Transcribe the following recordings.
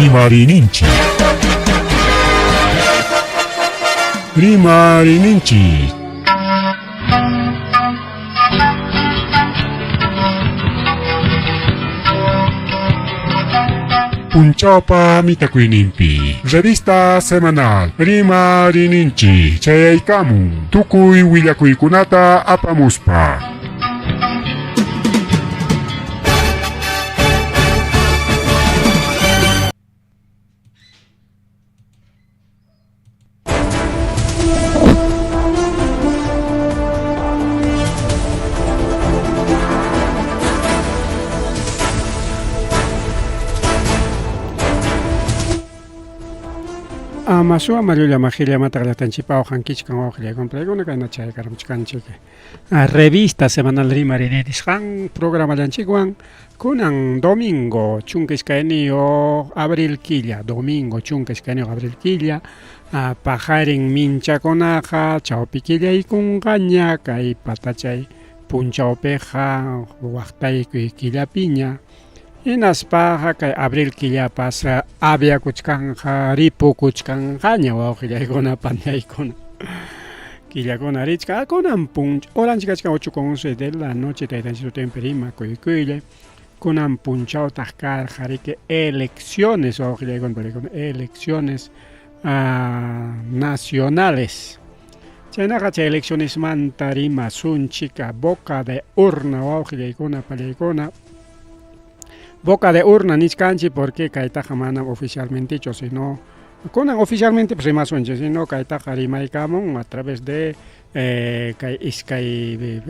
Rimarininchik. Rimarininchik. Punchawpa mitakuyninpi Revista semanal Rimarininchik chayaykamun tukuy willakuykunata apamuspa. Amasu amarulla majilla mataqllatanchikpa awqankichkan wawqillaykum playkuna kayna chaykaramchkanchik. Revista Semanal Rimarini nisqan programallanchikwan kunan domingo 12 abril killa, domingo 12 abril killa, paqarin minchakunaqa chawpi killaykunqaña kay patachay punchawpiqa waqtaykuy killapiña. Hinaspaqa kay abril killapas aviakuchkanqa ripukuchkanqaña wawqillaykuna paniaykuna. Killakuna richkan kunan punch horanchik kachkan 8:11 de la noche taytanchik sutinpi rimakuykuylla. Kunan punchawtaq karqa riki elecciones wawqillaykuna paniaykuna elecciones nacionales. Chaynaqa chay eleccionesmanta rimasunchik boca de urna wawqillaykuna paniaykuna. Boca de urna nichkanchik porque kaytaqa manam oficialmentechu sino kunan oficialmente pues rimasunchik sino kaytaqa rimaykamun a través de kay iskay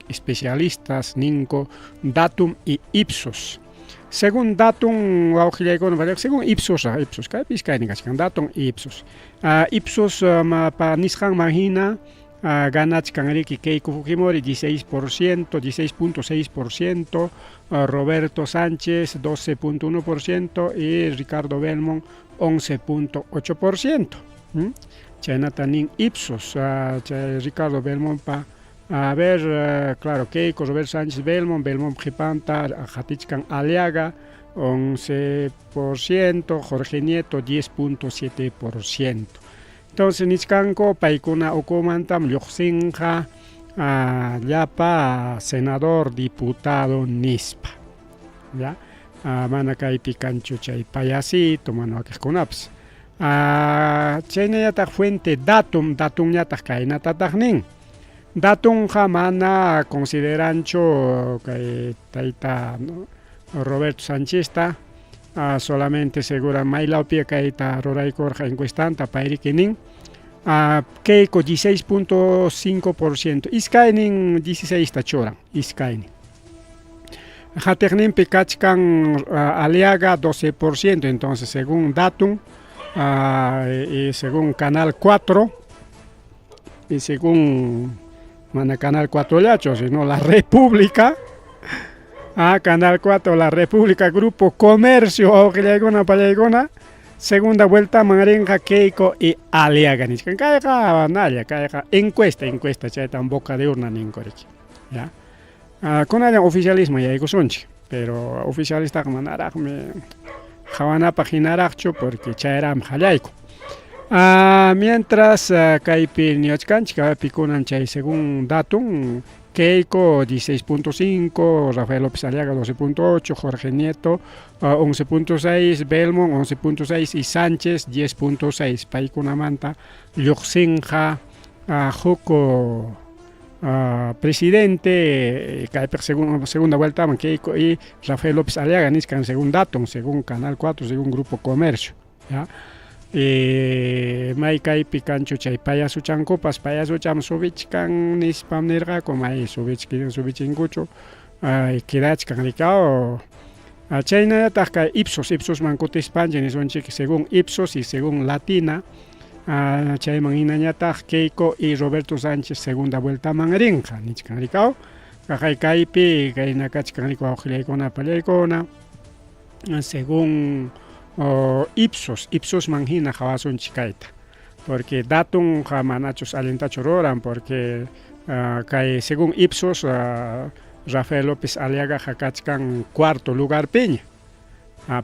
especialistas ninku Datum y Ipsos. Según Datum wawqillaykuna según Ipsos, Ipsos kaypi iskaynin kachkan Datum y Ipsos. Ipsos pa nisqanman hina ganachkan riki Keiko Fujimori 16%, 16.6%, Roberto Sánchez 12.1% y Ricardo Belmont 11.8%. Chaynata nin Ipsos, chay Ricardo Belmont pa a ver, claro, Keiko, Roberto Sánchez Belmont, Belmont qhipanta qatichkan Aliaga 11%, Jorge Nieto 10.7%. Entonces nichkanku paykuna ukumantam lluqsinqa llapa senador, diputado nispa. Ya, mana kaypi kanchu chay payasito, mana wakiqkunapas. Chaynallataq fuente datum, datumñataq kaynatataq nin. Datumqa mana consideranchu kay tayta Roberto Sánchezta, solamente segura maylawpi kayta ruraykurqa encuestanta payriki nin. Keiko 16.5%, iskaynin 16 ta churan, iskaynin. Qatiqninpi kachkan Aliaga 12%, entonces según Datum y según Canal 4 y según mana Canal 4 llachu, sino La República, Canal 4, La República, Grupo Comercio, wawqillaykuna pallaykuna, segunda vuelta manrinqa Keiko y Aliaga nichkan. Kayqa nalla, kayqa encuesta, encuesta, chaytan boca de urna ninku riki, ya. Kunallan oficialismo yaykusunchik, pero oficialistaqa manaraqmi qhawanapaq hinaraqchu porque chayraqmi qallaykun. Mientras kaypi niwachkanchik, pikunan chay según datum, Keiko 16.5, Rafael López Aliaga 12.8, Jorge Nieto 11.6, Belmont 11.6 y Sánchez 10.6. Paykunamanta lluqsinqa huk presidente kaypiqa segunda vuelta Keiko y Rafael López Aliaga nichkan según datum, según Canal 4, según Grupo Comercio. ¿Ya? May kaypi kanchu chay payasuchankupas, payasucham subichkan nispam nirqaku, may subichinkuchu, quedachkan rikao. Chaynallataq kay Ipsos, Ipsosman kutispanchik nisunchik según Ipsos y según Latina, chayman hinañataq Keiko y Roberto Sánchez segunda vueltaman rinqa nichkan rikao. Kaqay kaypi kayna kachkan riki wawqillaykuna pallaykuna, según Ipsos, Ipsosman hina qhawasunchik kayta, porque datumqa manachus allintachu ruran, porque kay según Ipsos Rafael López Aliagaqa kachkan cuarto lugarpiña.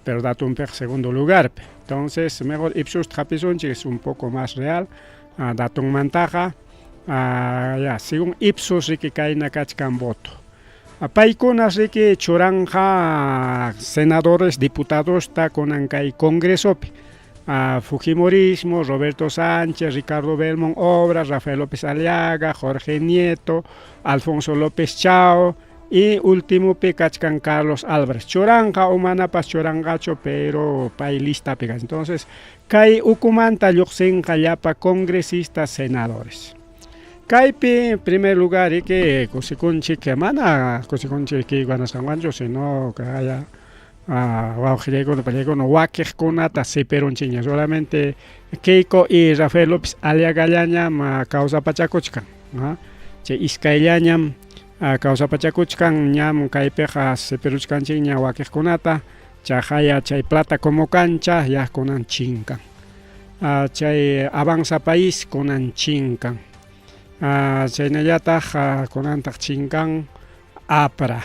Pero datunpiqa segundo lugarpi. Entonces, mejor Ipsosta hapisunchik, es un poco más real. Datunmantaqa, ya, según Ipsos riki kayna kachkan voto. Paykunas riki churanja senadores, diputadosta kunan kay congresopi. Fujimorismo, Roberto Sánchez, Ricardo Belmont Obras, Rafael López Aliaga, Jorge Nieto, Alfonso López Chao y último kachkan Carlos Álvarez. Churanja o manapas churanqachu, pero pay listapi. Entonces, kay ukumanta lluqsinqa llapa congresistas, senadores. Kaypi, en primer lugar, que kusikunchik, mana kusikunchik ganasqanwanchu, sino que haya wawqillaykuna, pallaykuna wakiqkunata sipirunchikña. Solamente Keiko y Rafael López Aliagallañam kawsapachakuchkan. Chay iskayllañam kawsapachakuchkan, ñam kaypiqa sipiruchkanchikña wakiqkunata, chaqaya chay plata como cancha ya kunan chinkan. Chay Avanza País kunan chinkan. Chaynallataq kunantaq chinkan APRA.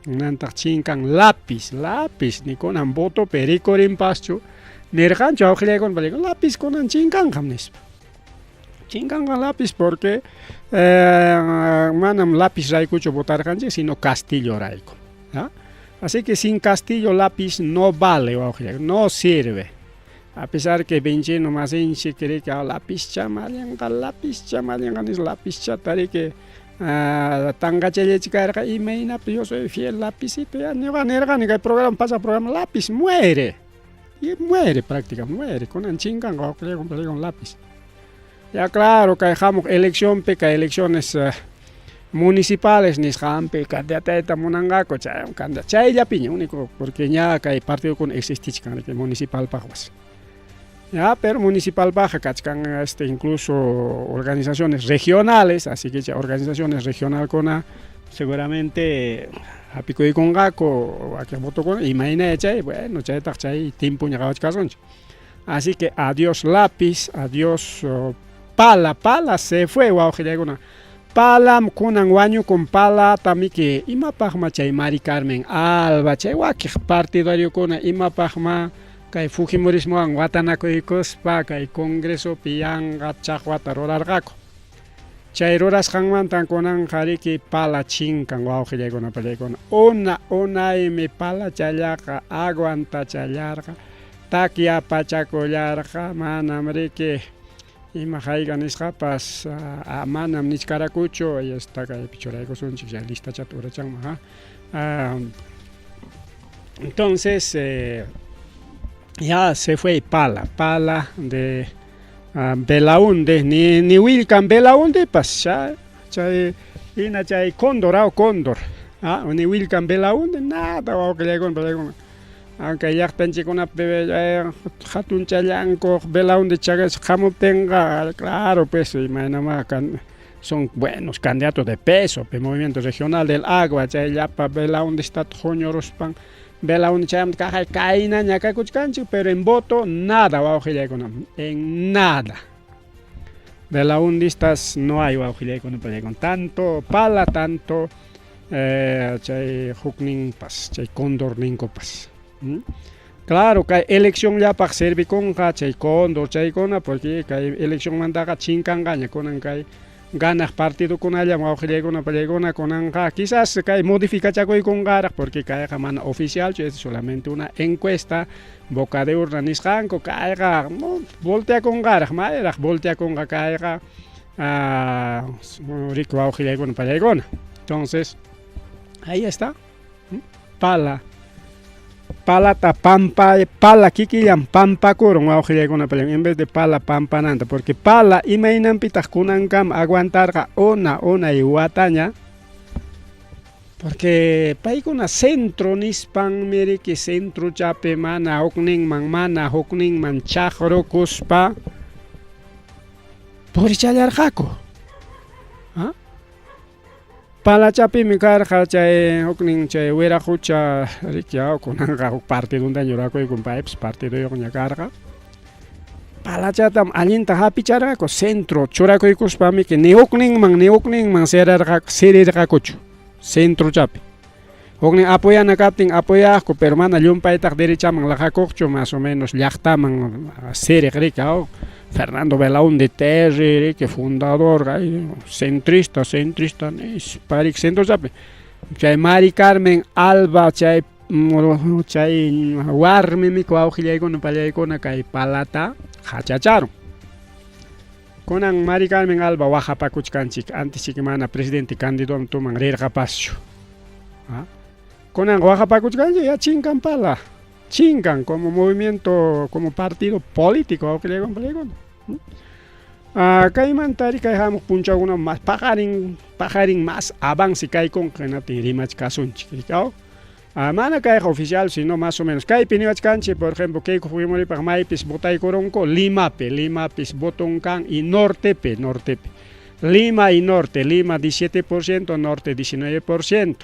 Kunantaq chinkan lápiz, lápiz ni kunan votopi rikurinpaschu nirqanchu wawqillaykuna, lápiz kunan chinkanqam nispa. Chinkanqa lápiz porque manam lápiz raykuchu votarqanchik, sino Castillo rayku. Así que sin Castillo lápiz no vale, wawqillaykuna, no sirve. A pesar que vinchino masinchik riki lapizcha mallinqa, lapizcha mallinqa nis lapizchata riki tanqachallachkarqa imaynapi yo soy fiel lapicito ya ñuqa nirqani kay programa pasa programa lápiz muere y muere prácticamente muere kunan chinkanqa wawqillaykuna lápiz. Ya claro, kay hamuq eleccionpi, kay elecciones municipales nisqanpi candidatayta munanqaku, chay chayllapiña único, porque ña kay partidokuna existichkan riki municipalpaqpas. Ya, pero municipalpaqqa kachkan incluso organizaciones regionales, así que chay organizaciones regionalkuna seguramente hapikuykunqaku wakin votokuna imayna chay, bueno, chaytaq chay timpuña qawachkasunchik. Así que adiós lápiz, adiós pala, pala se fue wawqillaykuna. Palam kunan wañukun palata miki imapaqma chay Mari Carmen Alba, chay wakiq partidariokuna imapaqma kay Fujimorismowan watanakuykuspa kay congresopi yanqa chaqwata rurarqaku. Chay rurasqanmantan kunanqa riki pala chinkan wawqillaykuna pallaykuna. Una unaymi pala challaqa aguantachallarqa, takyapachakullarqa, manam riki ima hayka nisqapas manam nichkarakuchu, ahí está kaypi churaykusunchik chay listachata urachanman. Entonces ya se fue pala, pala de Belaunde, ni willkan Belaundepas, chay hina chay cóndor, cóndor, ni willkan Belaunde, nada wawqillaykuna pallaykuna. Aunque llaqtanchikkunapi hatunchallanku Belaunde hamuptinqa, claro, pues imaynamá son buenos candidatos de peso, pe movimiento regional del agua, chay llapa Belaundestata huñuruspan Belaunde chaymanta kaqay kayna ñakakuchkanchik, pero en voto nada wawqillaykuna, en nada. Belaundistas no hay wawqillaykuna pallaykuna, tanto pala, tanto chay hukninpas, chay cóndor ninkupas. Claro, kay elección llapaq servikunqa chay cóndor chaykuna, porque kay eleccionmantaqa chinkanqaña kunan kay ganaq partidokunallam wawqillaykuna pallaykuna kunanqa quizás kay modificachakuykunqaraq, porque kayqa mana oficialchu, es solamente una encuesta boca de urna nisqanku, kayqa volteakunqaraq, mayraq volteakunqa kayqa riki wawqillaykuna pallaykuna. Entonces, ahí está, pala. Palata pampa, pala kikillan pampakurun wawqillaykuna pallaykuna, en vez de pala pampananta, porque pala imaynanpitaq kunankama aguantarqa una unay wataña, porque paykuna centro nispanmi riki centrochapi mana hukninman chaqrukuspa purichallarqaku. Palachapimi karqa chay huknin chay wiraqucha riki kunanqa huk partiduntaña rurakuykun paypas partiduyuqña karqa. Palachatam allinta hapicharqaku centro churakuykuspamiki ni hukninman sirirqakuchu centrochapi. Huknin apoyana kaptin apoyaqku, pero mana llumpaytaq derechaman laqakuqchu, más o menos llaqtaman siriq riki, aw. Fernando Belaúnde Terry, riki, fundador, ay, centrista, centrista nispa, riki, centrochapi. Chay Mari Carmen Alba, chay chay warmimi wawqillaykuna pallaykuna kay palata hachacharun. Kunan Mari Carmen Alba waqapakuchkanchik, antes chiki mana presidente candidato-man rirqapaschu. ¿Ah? Kunan waqapakuchkanchik, ya chinkan pala, chinkan como movimiento, como partido político, wawqillaykuna pallaykuna. Ah, kaymanta ari kay hamuq punchawkuna mas paqarin, paqarin mas avance kaykunqa hinaptin rimachkasunchik, rikaw. Ah, mana kayqa oficial, sino más o menos. Kaypi niwachkanchik, por ejemplo, Keiko Fujimoripaq maypis votaykurunku, Limapi, Limapis voton kan y nortepi, nortepi. Lima y norte, Lima 17%, norte 19%.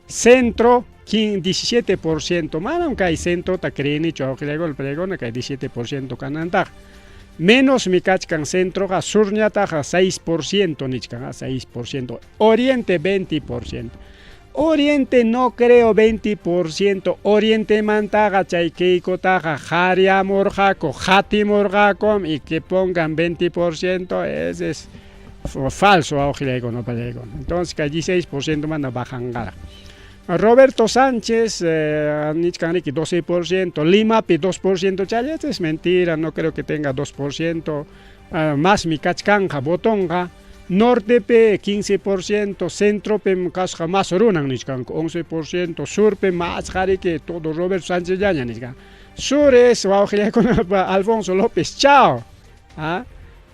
Centro 17%, manam kay centrota creenichu wawqillaykuna pallaykuna kay 17% kanantaqa. Menosmi kachkan centroqa, surñataqa 6% nichkan, 6%. Oriente 20%. Oriente no creo 20%, Orientemantaqa chay Keikotaqa qariamurqaku, qatimurqakum y que pongan 20%, ese es falso wawqillaykuna pallaykuna. Entonces kay 16% mana bajanqaraq. Roberto Sánchez, nichkan riki 12%, Limapi 2%, chay es mentira, no creo que tenga 2%, masmi kachkanqa votonqa. Nortepi 15%, centropi kasqa mas runan nichkanku 11%, surpi mas qariki todo Roberto Sánchez llaña nichkan. Sur es wawqillaykunapa Alfonso López Chao. ¿Ah?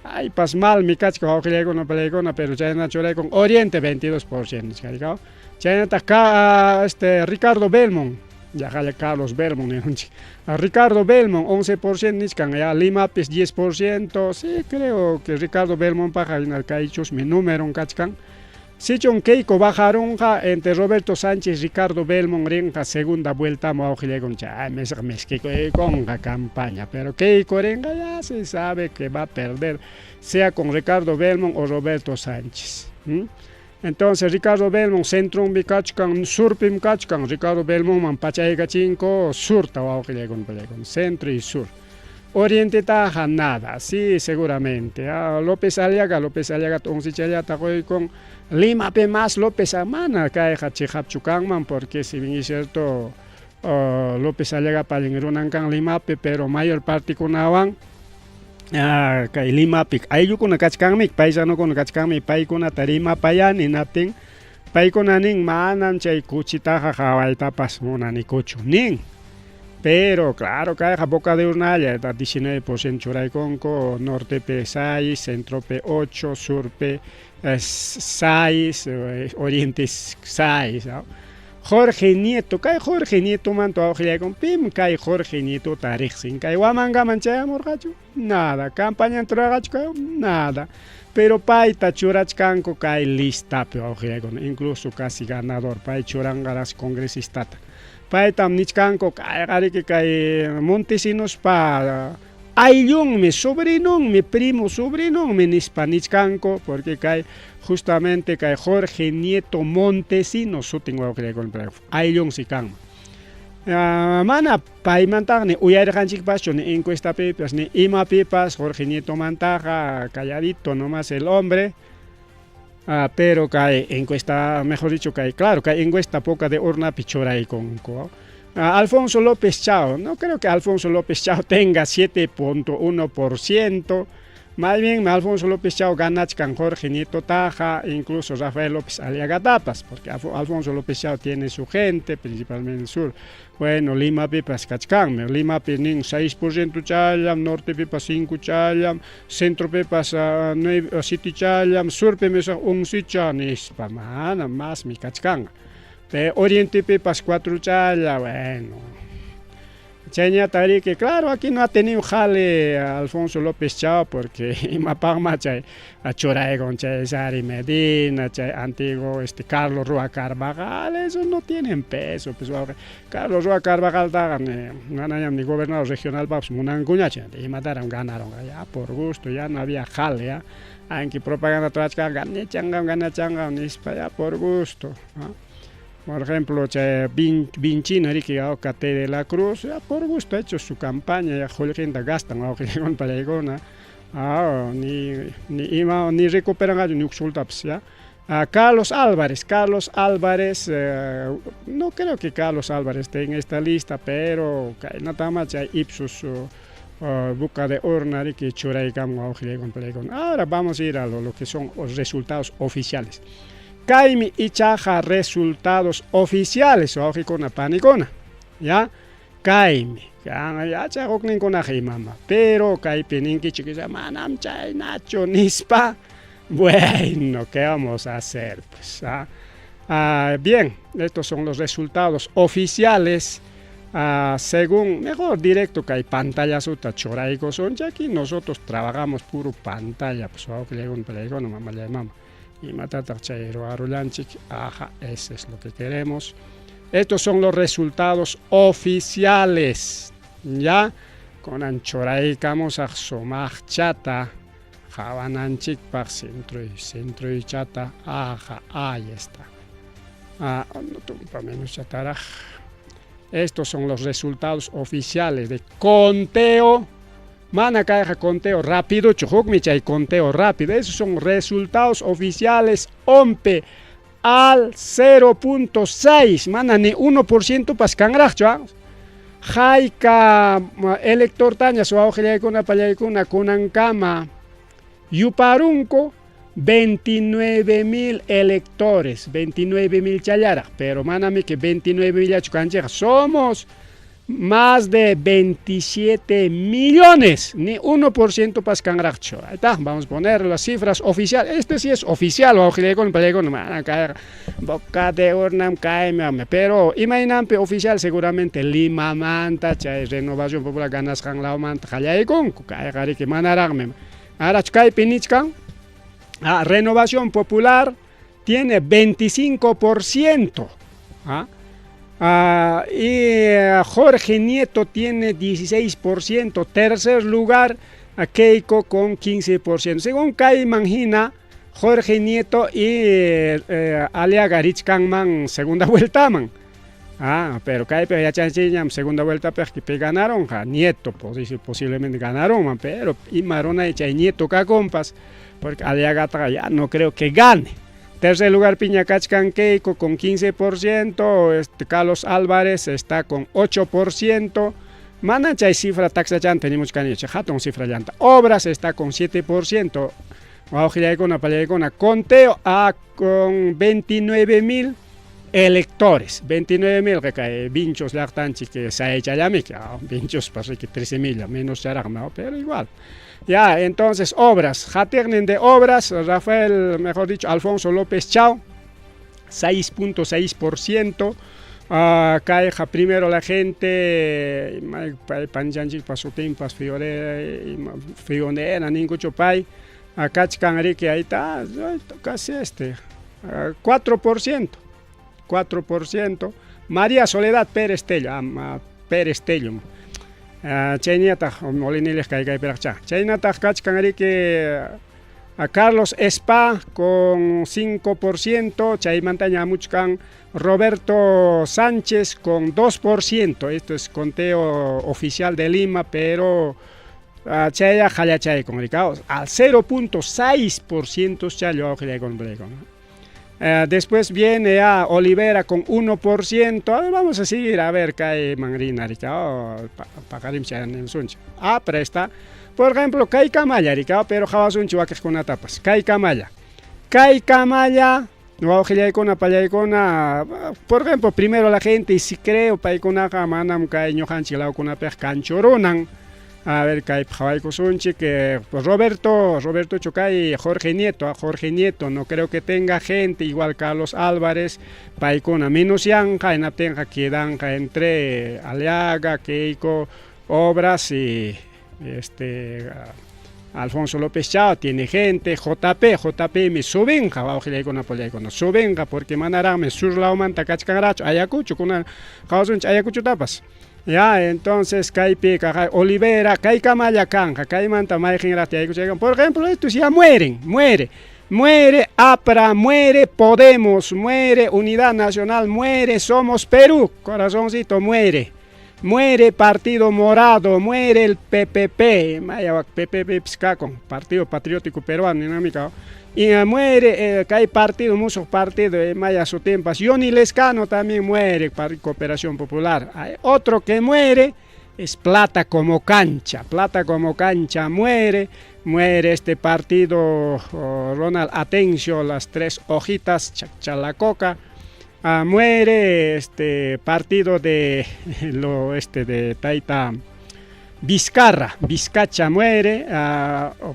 Ay, pas malmi kachka wawqillaykuna pallaykuna, pero chayna churaykun Oriente 22% nichkan. Chaynataq ka este Ricardo Belmont, ya Carlos Belmont ninchik. Ricardo Belmont 11% nichkan, ya Limapis 10%, sí creo que Ricardo Belmont paja kaychusmi número kachkan. Sichun Keiko bajarunqa entre Roberto Sánchez y Ricardo Belmont rinqa segunda vuelta wawqillaykuna chay misk'ikunqa campaña, pero Keiko rinqa ya se sabe que va a perder, sea con Ricardo Belmont o Roberto Sánchez. Entonces Ricardo Belmont centrumpi kachkan, surpim kachkan, Ricardo Belmontman pachaykachinko surta wawqillaykuna pallaykuna, centro y sur. Oriente taja nada, sí, seguramente. Ah, López Aliaga, López Aliaga once challata quykun Limapi más López mana kayqa chiqapchu kanman porque si bien es cierto López Aliaga allin runan kan Limapi, pero mayor parte kunawan kay Limapi ayllukuna kachkanmi, paisanukuna kachkanmi, paykunata rimapayani hinaptin paykuna nin manam chay kuchitaqa qawaytapas munanikuchu nin. Pero claro, kayqa boca de urnalla, 19% churaykunku, nortepi 6, centropi 8, surpi 6, oriente 6. ¿No? Jorge Nieto, kay Jorge Nieto manta wawqillaykun, pim kay Jorge Nietota riqsin, kay Huamangaman chayamurqachu? Nada, campaña rurarqachu kay? Nada. Pero payta churachkanku kay listapi wawqillaykuna, incluso casi ganador, pay churanqaraqsi congresistata. Paytam nichkanku kayqariki kay Montesinospa ayllunmi, sobrinonmi, primo sobrinonmi nispa nichkanku, porque kay justamente kay Jorge Nieto Montesinos sutin wawqillaykuna, ayllunsi kanman. Mana paymantaqa ni uyarirqanchikpaschu ni encuestapipas ni imapipas Jorge Nietomantaqa, calladito nomás el hombre. Pero kay encuesta, mejor dicho, kay, claro, kay encuesta boca de urnapi churaykunku. Alfonso López Chao, no creo que Alfonso López Chao tenga 7.1%, más bien Alfonso López Chao ganachkan Jorge Nieto Taja, incluso Rafael López Aliaga tapas, porque Alfonso López Chao tiene su gente, principalmente en el sur. Bueno, Lima pipas kachkanmi, Lima pi nin 6% challam, norte pipas 5 challam, centro pipas 9, 7 challam, sur pi 11 cha nispa, mana masmi kachkanqa. Oriente pipas 4 challa, bueno. Chayñata riki, claro, aquí no ha tenido jale Alfonso López Chao porque imapaqma chay churaykun chay Sari Medina, chay antiguo este Carlos Rúa Carvajal, eso no tienen peso, pues Carlos Rúa Carvajal taqa ni manañam ni gobernador regional papas munankuñachu, imataram ganaron, ya por gusto, ya no había jale, ya. Aunque propaganda trachkan ganachanqam, ganachanqam nispa ya por gusto, ¿no? Por ejemplo, chay Vinchina riki T de la Cruz, ya por gusto ha hecho su campaña, ya qullqinta gastan wawqillaykuna pallaykuna. Ni ima ni recuperanqachu ni huk sultapas, ya. Carlos Álvarez, Carlos Álvarez, no creo que Carlos Álvarez esté en esta lista, pero kaynatamá chay Ipsos boca de urna riki churaykamun wawqillaykuna pallaykuna. Ahora vamos a ir a lo que son los resultados oficiales. Kaymi ichaqa resultados oficiales wawqikuna panikuna, ya. Kaymi yachaq hukninkunaqa imama, pero kaypi ninkichik manam chaynachu nispa. Bueno, ¿qué vamos a hacer? Pues, ¿ah? Bien, estos son los resultados oficiales. Según, mejor directo que hay pantallasuta churaykusunchik, aquí nosotros trabajamos puro pantalla, pues wawqillaykuna mamallay mama. Imatataq chay ruwarullanchik, aja, eso es lo que queremos. Estos son los resultados oficiales, ya. Kunan churaykamusaq sumaqchata qawananchikpaq centroychata, aja, ahí está. No tumpa menos chataraj. Estos son los resultados oficiales de conteo. Mana kayqa conteo rápido, hukmi chay conteo rápido. Esos son resultados oficiales ONPE al 0.6. Mana ni 1% pas kanraqchu, ¿ah? Hayka electortaña wawqillaykuna pallaykuna kunankama yuparunku 29.000 electores, 29.000 challaraq, pero manami que 29.000 kanchikqa, somos más de 27 millones, ni 1% pas kanraqchu. Ahí está, vamos a poner las cifras oficiales. Este sí es oficial, wawqillaykuna pallaykuna, mana kayqa boca de urna kaymi, pero imaynanpi oficial seguramente Limamanta chay Renovación Popular ganasqan lawmanta qallaykunku, kayqa riki manaraqmi. Ahora kaypi nichkan, Renovación Popular tiene 25%. ¿Ah? Y Jorge Nieto tiene 16%. Tercer lugar, a Keiko con 15%. Según kayman hina, Jorge Nieto y Aliaga richkanman segunda vuelta man. Pero kaypi yachanchikñam segunda vuelta que ganaron, ja, Nieto posiblemente ganaron, man, pero ima runay chay Nieto kakunpas, porque Aliagataqa ya no creo que gane. Tercer lugar piña kachkan Keiko con 15%, Carlos Álvarez está con 8%. Mana chay cifra taksachanta nimuchkanichu, hatun cifra llanta. Obras está con 7%. Wawqillaykuna pallaykuna, conteo a con 29.000 electores, 29.000 que kay Vinchos llaqtanchik que sayachallamik, Vinchos pasriki 13.000, menos charaq, ¿no? Pero igual. Ya, entonces obras, qatiqnin de obras, Rafael, mejor dicho, Alfonso López Chao, 6.6%. Kayqa primero la gente, panchanchikpa sutinpas Fiorella, ninkuchu pay, kachkan riki, ahí está, casi 4%, 4%. María Soledad Pérez Tello, Pérez Tello. Chaynataq Molinilliq kay kaypiraqcha. Chaynataq kachkan riki a Carlos Espa con 5%, chaymantaña amuchkan Roberto Sánchez con 2%. Esto es conteo oficial de Lima, pero chaya jallachay con al 0.6% chayo con. Después viene a Olivera con 1%. A ver, vamos a seguir a ver kay manrina oh, paqarim suncha. Pero está. Por ejemplo, kay kamalla rika, pero qawasunchik wakiqkunatapas. Kay kamalla. Kay kamalla wawqillaykuna pallaykuna, por ejemplo, primero la gente, y si creo paykunaqa manam kay ñuqanchik lawkunapiq kanchurunan. A ver, kay qhawaykusunchik, pues Roberto Chocay, Jorge Nieto, Jorge Nieto, no creo que tenga gente, igual Carlos Álvarez, paykuna menos yanqa, hinaptinqa quedanqa entre Aliaga, Keiko, Obras y Alfonso López Chao tiene gente, JP, JP mi subinqa, wawqillaykuna pallaykuna, subinqa porque manaraqmi sur lawmanta kachkanrachu, Ayacucho, kuna qawasunchik Ayacuchotapas. Ya, entonces kaypi Olivera, kay kamalla kanqa, kaymanta mayqinraq tiyaykuchaykan. Por ejemplo, estos ya mueren, muere. Muere APRA, muere Podemos, muere Unidad Nacional, muere Somos Perú, corazoncito muere. Muere Partido Morado, muere el PPP, maya PPP pizcacon, Partido Patriótico Peruano, dinámica. Y muere, kay partido, muchos partidos, maya sutimpas. Yonhy Lescano también muere, Cooperación Popular. Hay otro que muere es Plata como Cancha. Plata como Cancha muere, muere este partido, oh, Ronald Atencio, las tres hojitas, Chalacoca. Ah, muere este partido de lo este de Taita Vizcarra, Vizcacha muere,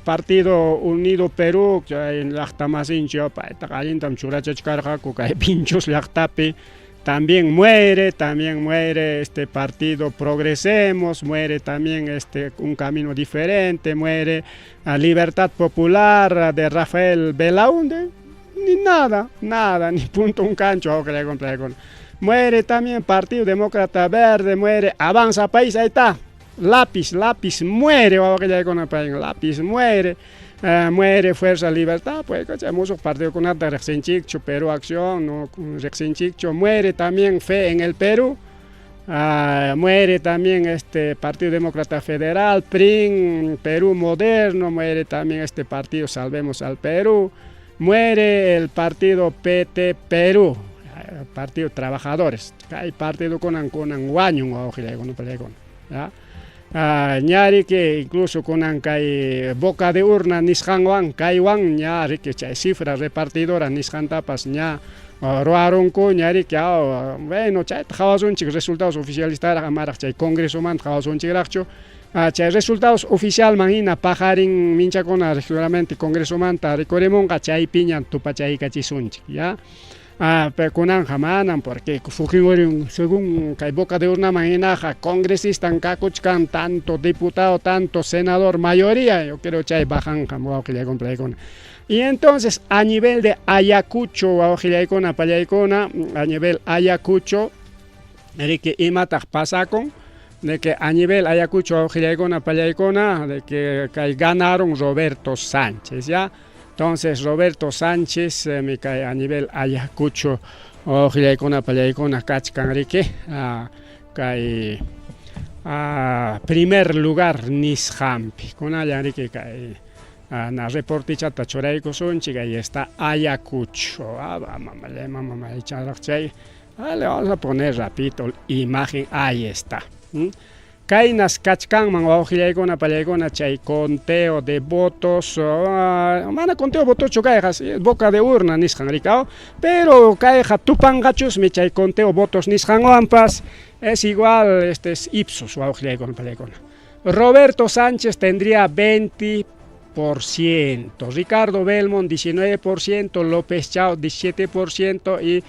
Partido Unido Perú, chay llaqta masinchik, paytaqa allintam churachachkarqaku kay Vinchos llaqtapi, también muere este partido Progresemos, muere también este Un Camino Diferente, muere a Libertad Popular de Rafael Belaunde, ni nada, nada, ni punto un cancho. Muere también Partido Demócrata Verde, muere Avanza País, ahí está, Lápiz, Lápiz muere, Lápiz muere, muere Fuerza Libertad, pues, muchos partidos con riqsinchikchu, Perú Acción, no, riqsinchikchu, muere también Fe en el Perú, muere también este Partido Demócrata Federal, PRIN, Perú Moderno, muere también este partido Salvemos al Perú, muere el partido PT Perú, Partido Trabajadores, hay partido kunan wañun, ¿ya? Ña riki incluso kunan kay boca de urna nisqanwan kaywan ña riki chay cifra repartidora nisqantapas ña ruwarunku ña riki, bueno, chayta qhawasunchik resultados oficialistaraq, amaraq chay congresomanta qhawasunchikraqchu. Chay resultados oficialman hina paqarin minchakuna seguramente congresomanta rikurimunqa, chaypiña tupachaykachisunchik, ya. Pero kunanja manam, porque Fujimori, según kay boca de urnaman hinaqa, congresistan kakuchkan, tanto diputado, tanto senador, mayoría, yo creo chay bajanqa, wawqillaykuna, pallaykuna. Y entonces, a nivel de Ayacucho, wawqillaykuna, pallaykuna, a nivel Ayacucho, riki imataq pasakun, de que a nivel Ayacucho, wawqillaykuna, pallaykuna, de que kay ganaron Roberto Sánchez, ¿ya? Entonces, Roberto Sánchez, me cae a nivel Ayacucho, wawqillaykuna, pallaykuna, kachkan riki, kay primer lugar nisqanpi. Kunallan riki kay na reportichata churaykusunchik, ahí está Ayacucho. Mamá, mamá, chay. Le vamos a poner rapidito imagen, ahí está. Kaynas kachkanman wawqillaykuna, pallaykuna, chay conteo de votos, mana conteo votochu kayqa, boca de urna nisqan rikaw, pero kayqa tupanqachusmi chay conteo votos nisqanwanpas, es igual, este es Ipsos, wawqillaykuna, pallaykuna. Roberto Sánchez tendría 20%, Ricardo Belmont 19%, López Chao 17% y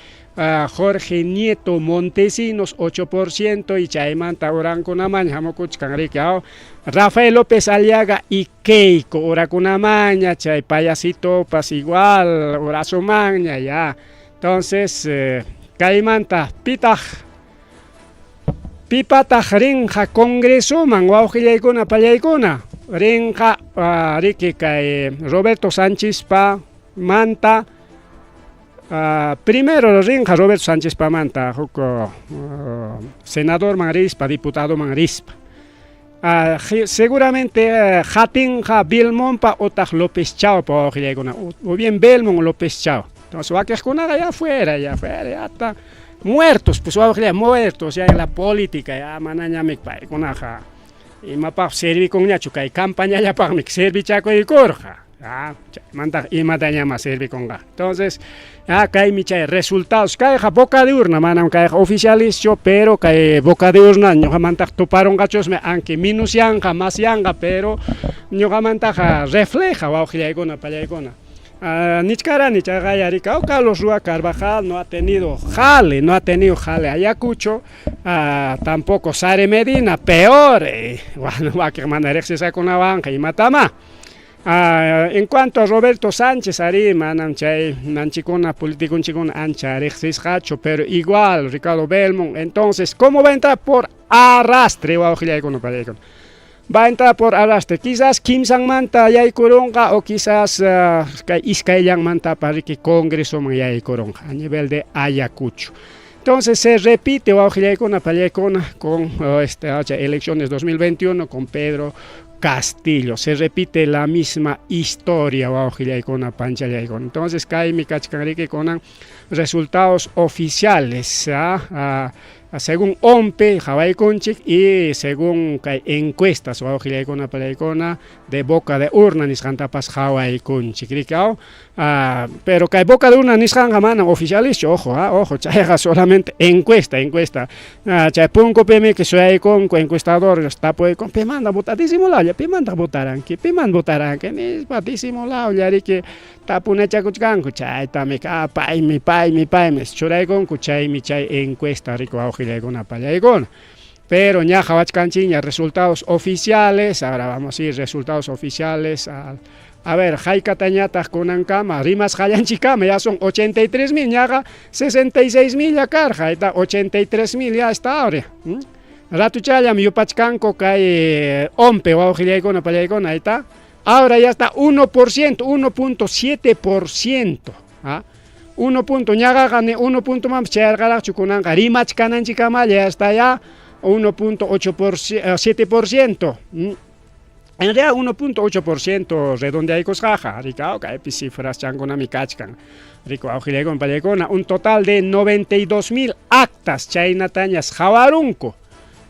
Jorge Nieto Montesinos 8% y chaymanta urankunamaña hamukuchkan riki, Rafael López Aliaga y Keiko urakunamaña, chay payasito pas igual urasumanña ya. Entonces, kaymanta pitaq pipataq rinqa congresoman, wawqillaykuna, pallaykuna, rinqa riki kay Roberto Sánchez pa manta. Primero rinqa Roberto Sánchez pamanta, huk senador man rispa, diputado man rispa. Seguramente hatinqa Belmontpa utaq López Chao pa, wawqillaykuna, o bien Belmont o López Chao. Entonces wakiqkunaqa ya fuera, ya fuera, ya está muertos, pues wawqillay, muertos ya en la política, ya manañami paykunaqa imapaq servikunñachu, kay campañallapaqmi servichakuykurqa. Chaymantaq imatañama servikunqa. Entonces, kaymi chay resultados, kayqa boca de urna, manam kayqa oficialischu, pero kay boca de urna ñuqamantaq tuparunqachusmi, aunque minusyanqa, masyanqa, pero ñuqamantaqa refleja, wawqillaykuna, pallaykuna. Nichkarani chayqa rikaw Carlos Rúa Carvajal no ha tenido jale, no ha tenido jale Ayacucho, tampoco Sare Medina, peor, bueno, wakiq mana riqsisqakunawanqa imatama. En cuanto a Roberto Sánchez, ari manam chay nanchikuna politikunchikuna ancha riqsisqachu, pero igual Ricardo Belmont. Entonces, ¿cómo va a entrar? Por arrastre, wawqillaykuna, pallaykuna. Va a entrar por arrastre. Quizás kimsanmanta yaykurunqa o quizás kay iskayllanmantapas riki congresoman yaykurunqa a nivel de Ayacucho. Entonces se repite wawqillaykuna pallaykuna con elecciones 2021 con Pedro Castillo. Se repite la misma historia wawqillaykuna panchallaykuna. Entonces kaymi kachkan riki kunan resultados oficiales según ONPE qhawaykunchik y según kay encuestas wawqillaykuna pallaykuna de boca de urna nisqantapas qhawaykunchik riki aw. Pero kay boca de urna nisqanqa manam oficialischu, ojo, ojo, chayqa solamente encuesta, encuesta. Chay punkupimi que suyaykunku encuestador tapuykun, pimanta vota, disimulawlla, pimantaq votaranki, pimanta votaranki, nispa disimulawlla riki tapunachakuchkanku, chaytami paymi, paymi, paymi churaykunku, chaymi chay encuesta riki wawqillaykuna pallaykuna. Pero ña qhawachkanchikña resultados oficiales, ahora vamos a ir resultados oficiales a ver, haykatañataq kunankama, rimasqallanchikkama, ya son 83.000, ñaqa 66.000 ya karqa, ahí está 83.000 ya está ahora. Ratuchallam yupachkanku kay ONPE wawqillaykuna pallaykuna, ahí está. Ahora ya está 1%, 1.7%. ¿Ah? 1 punto, ñaqaqa ni 1 punto manpas chayarqaraqchu kunanqa rimachkananchikkamalla ya está ya 1.8%, 7%. En realidad 1.8% redondeaykusqaqa, rikaw, kaypi cifras chankunami kachkan. Riku wawqillaykuna pallaykuna, un total de 92.000 actas chaynatañas qhawarunku.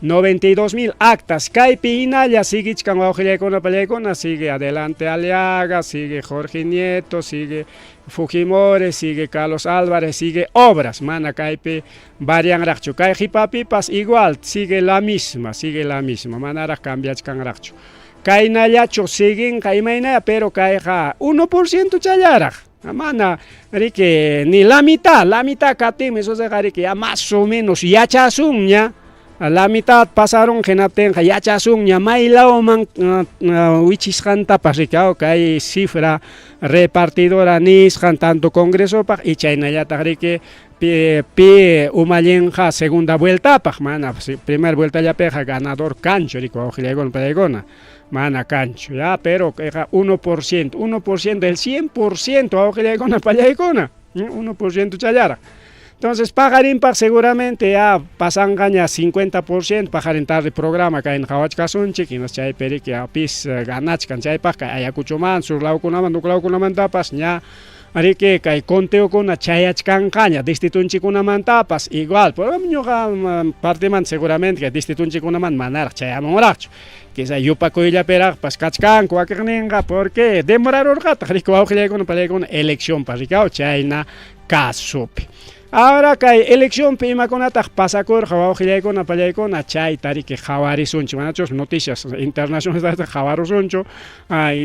92.000 actas. Kaypi hinalla siguichkan wawqillaykuna pallaykuna, sigue adelante Aliaga, sigue Jorge Nieto, sigue Fujimori, sigue Carlos Álvarez, sigue Obras, mana kaypi varianraqchu. Kay qipapipas igual, sigue la misma, sigue la misma, manaraq cambiachkanraqchu. Kaynallachu siguinqa imaynaya, pero kayqa 1% challaraq. Mana riki ni la mitad kaptinmi suceqa riki ya más o menos yachasunña. La mitad pasaron hinaptinqa yachasunña maylawman wichisqantapas riki kay cifra repartidora nisqan tanto congresopaq y chaynallataq riki pi umallinqa segunda vueltapaq, mana primer vueltallapiqa ganador kanchu riki wawqillaykuna pallaykuna, mana kanchu ya, pero kayqa 1%, 1% del 100% wawqillaykuna pallaykuna, 1% challaraq. Entonces paqarinpaq seguramente ya pasanqaña 50%, paqarin tarde programa kayna qhawachkasunchik, hinas chaypi riki pis ganachkan chaypaq kay Ayacuchoman, sur lawkunaman, huk lawkunamantapas ña riki kay conteokuna chayachkanqaña distritunchikkunamantapas igual, pero ñuqa partimanta seguramente kay distritunchikkunaman manaraq chayamunraqchu. Quizá yupakuyllapiraqpas kachkanku wakiqninqa, porque demorarurqataq riki wawqillaykuna pallaykuna eleccionpas rikaw chayna casupi. Ahora kay eleccionpi imakunataq pasakurqa wawqillaykuna pallaykuna chayta riki qhawarisunchik, manachus noticias internacionales qhawarusunchu,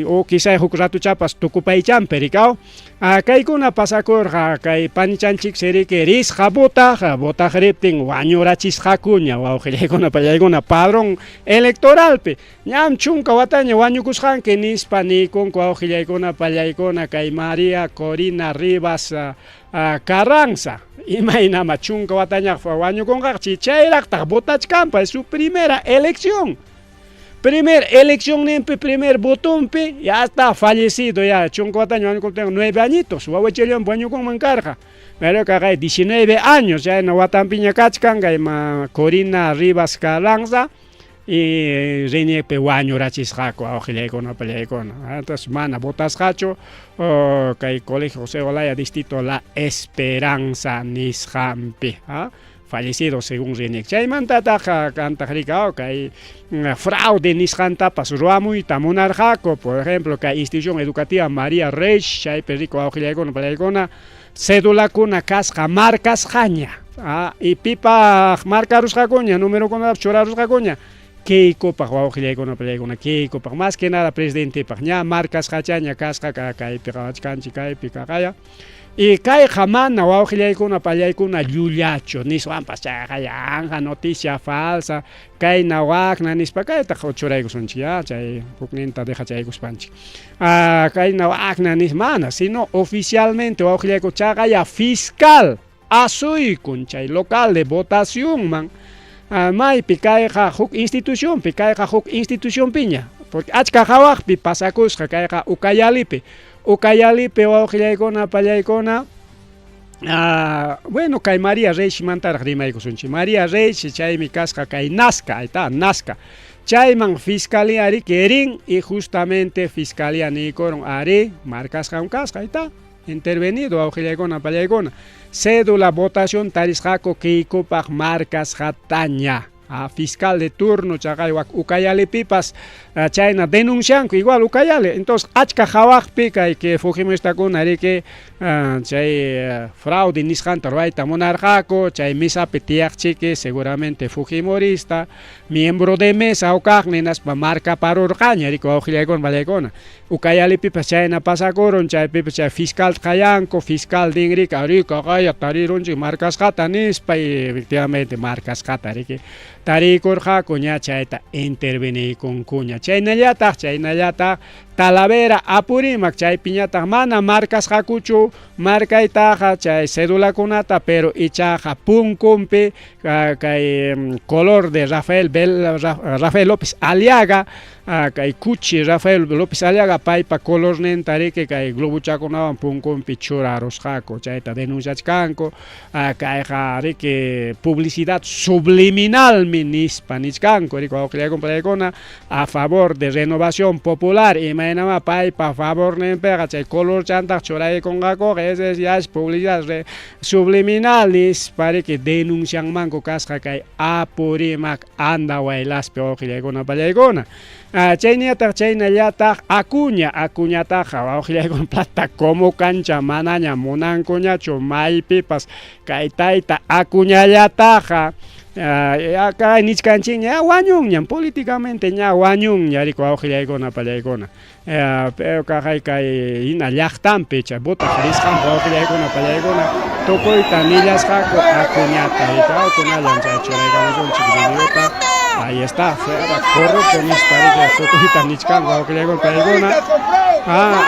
o quizá huk ratuchapas tukupaychampi rikaw. Kaykuna pasakurqa kay panichanchik riki risqa votaq, votaq riptin wañurachisqakuña wawqillaykuna pallaykuna padrón electoralpi. Ñam 10 wataña wañukusqanki nispa niykunku wawqillaykuna pallaykuna kay María Corina Rivas Carranza. Imaynama 10 wataña wañukunqaqchi chayraqtaq votachkanpa, es su primera elección. Primer elección nimpi, primer votompi, ya está fallecido ya, 10 wataña wañukuptin 9 añitos, wawachallan wañukunman karqa. Pero kaqay 19 años ya no watampiña kachkan kay Corina Rivas Carranza y RENIECpi wañurachisqaku wawqillaykuna pallaykuna. Entonces mana votasqachu kay Colegio José Olaya distrito La Esperanza nisqanpi, fallecido según RENIEC. Chaymantataq kantaq rikaw kay fraude nisqantapas ruwamuyta munarqaku, por ejemplo kay institución educativa María Reyes, chaypi riku wawqillaykuna pallaykuna cédulakuna kasqa marcasqaña, y pipaq marcarusqakuña, numerokunatapas churarusqakuña, Keikopaq wawqillaykuna pallaykuna, Keikopaq, más que nada presidentepaq, ña marcasqachaña kasqa kaypi qhawachkanchik kaypi kaqaya. Y kayqa mana wawqillaykuna pallaykuna llullachu niswanpas chayqa yanqa noticia falsa kayna wakna nispa kaytaq churaykusunchik ya chay hukninta dejachaykuspanchik. Kayna wakna nis mana, sino oficialmente wawqillayku chaqaya fiscal asuykun chay local de votacionman. Maypi kayqa huk institucionpi, kayqa huk institucionpiña, porque achka hawaqpi pasakusqa kayqa Ucayalipi. Ucayalipi wawqillaykuna, pallaykuna, bueno, kay María Reiximantaraq rimaykusunchik. María Reix chaymi kasqa kay Nazca, ahí está, Nazca. Chayman fiscalía riki rin y justamente fiscalía niykurun arí markasqam kasqa, ahí está. Intervenido wawqillaykuna, pallaykuna. Cédula votación tarisqaku Keikopaq markasqataña. A fiscal de turno chaqay wak Ucayalipipas chayna denuncianku igual Ucayali. Entonces achka hawaqpi kay que fujimoristakuna riki chay fraude nisqanta ruwayta munarqaku, chay mesapi tiyaqchiki seguramente fujimorista, miembro de mesa hukaqmi hinaspa marcaparurqaña riki wawqillaykuna, pallaykuna. Ucayalipipas chayna pasakurun, chaypipas chay fiscal qayanku, fiscal dinrika, arí kaqaya tarirunchik markasqata nispa, y efectivamente markasqata riki tariykurqaku ña chayta interveniykunkuña. Chaynallataq, chaynallataq Talavera Apurímac chaypiñataq mana markasqakuchu markaytaqa chay cedulakunata, pero ichaqa punkunpi kay color de Rafael Bel, Rafael López Aliaga, kay kuchi Rafael López Aliaga paypa colorninta riki kay globochakunawan punkunpi churarusqaku, chayta denunciachkanku, kayqa riki publicidad subliminalmi nispa nichkanku, riki wawqillaykuna pallaykuna a favor de Renovación Popular, imaynamá paypa favorninpiqa chay colorchantaq churaykunqakuqa, ese es ya es publicidad subliminal nispa riki denuncianmanku kasqa kay Apurímac Andahuaylaspi wawqillaykuna pallaykuna. Chayñataq chaynallataq Acuña, Acuñataqa wawqillaykuna plata como cancha manaña munankuñachu maypipas kay tayta Acuñallataqa kay nichkanchikña wañunñam políticamente ña wañunña riki wawqillaykuna pallaykuna. Pero kaqay kay hina llaqtanpi chay botaq risqanpi wawqillaykuna pallaykuna tukuyta nillasqaku Acuñata riki kunallan chay churaykamusunchik videota. Ahí está, fuera corrupto nispa riki tukuyta nichkanku wawqillaykuna pallaykuna.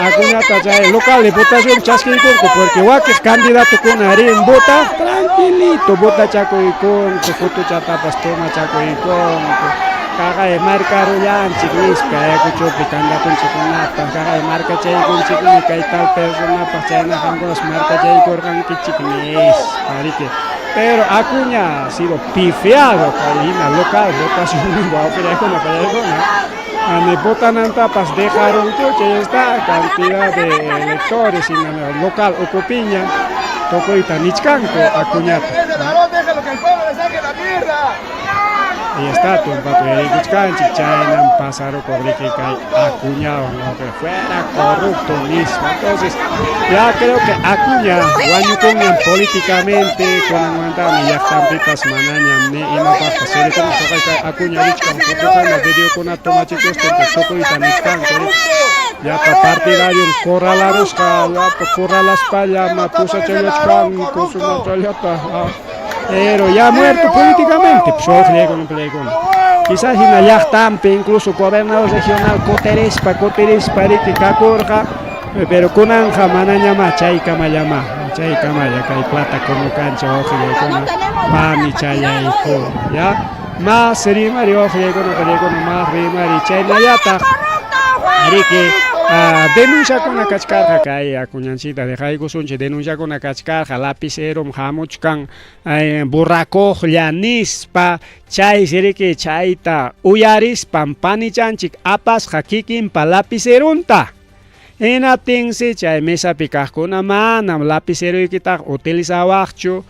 Acuñata chay local de votación chaskiykunku porque wakiq candidatokuna rin votaq tranquilito votachakuykunku, fotochatapas tomachakuykunku. Kaqay marcarullanchik nispa Ayacuchopi candidatonchikkunata, kaqay marcachaykunchikmi kay tal personapaq chayna qamkunas marcachaykurqankichik nispa riki. Pero Acuña ha sido pifiado kay hina local votación wawqillaykuna pallaykuna. Ani votanantapas dejarunku, chay está cantidad de electores hina local ukupiña tukuyta nichkanku Acuñata. Déjalo que el pueblo le saque la mierda. Ahí está, tumpata uyariykuchkanchik, chaynam pasarukuq riki kay Acuñawan, wawqi, fuera corrupto nispa. Entonces, ya creo que Acuña wañukunñam políticamente, kunanmantami llaqtanpipas manañam ni imapaqpas sirvikunchu. Kay Acuña richkan fotokuna, videokunata tomachikustin tukuyta nichkanku. Llapa partidarion corralarusqa, llapa corralaspalla pusachallachkanku sumaqllata. Pero ya muerto políticamente, pues wawqillaykuna. Quizás hina llaqtanpi incluso gobernador regional kuterispa, kuterispa riki kakurqa, pero kunanja manañamá chaykamallama, chaykamalla kay plata como cancha wawqillaykuna panichayayku, ya. Mas rimari wawqillaykuna pallaykuna, mas rimari chaynallataq riki denunciakuna kachkarqa kay Acuñanchikta dejaykusunchik, denunciakuna kachkarqa lapicerom hamuchkan burrakuqlla nispa, chaysi riki chayta uyarispan panichanchik apasqa kikinpa lapicerunta. Hinaptinsi chay mesapi kaqkuna manam lapiceroykitaqa utilizawaqchu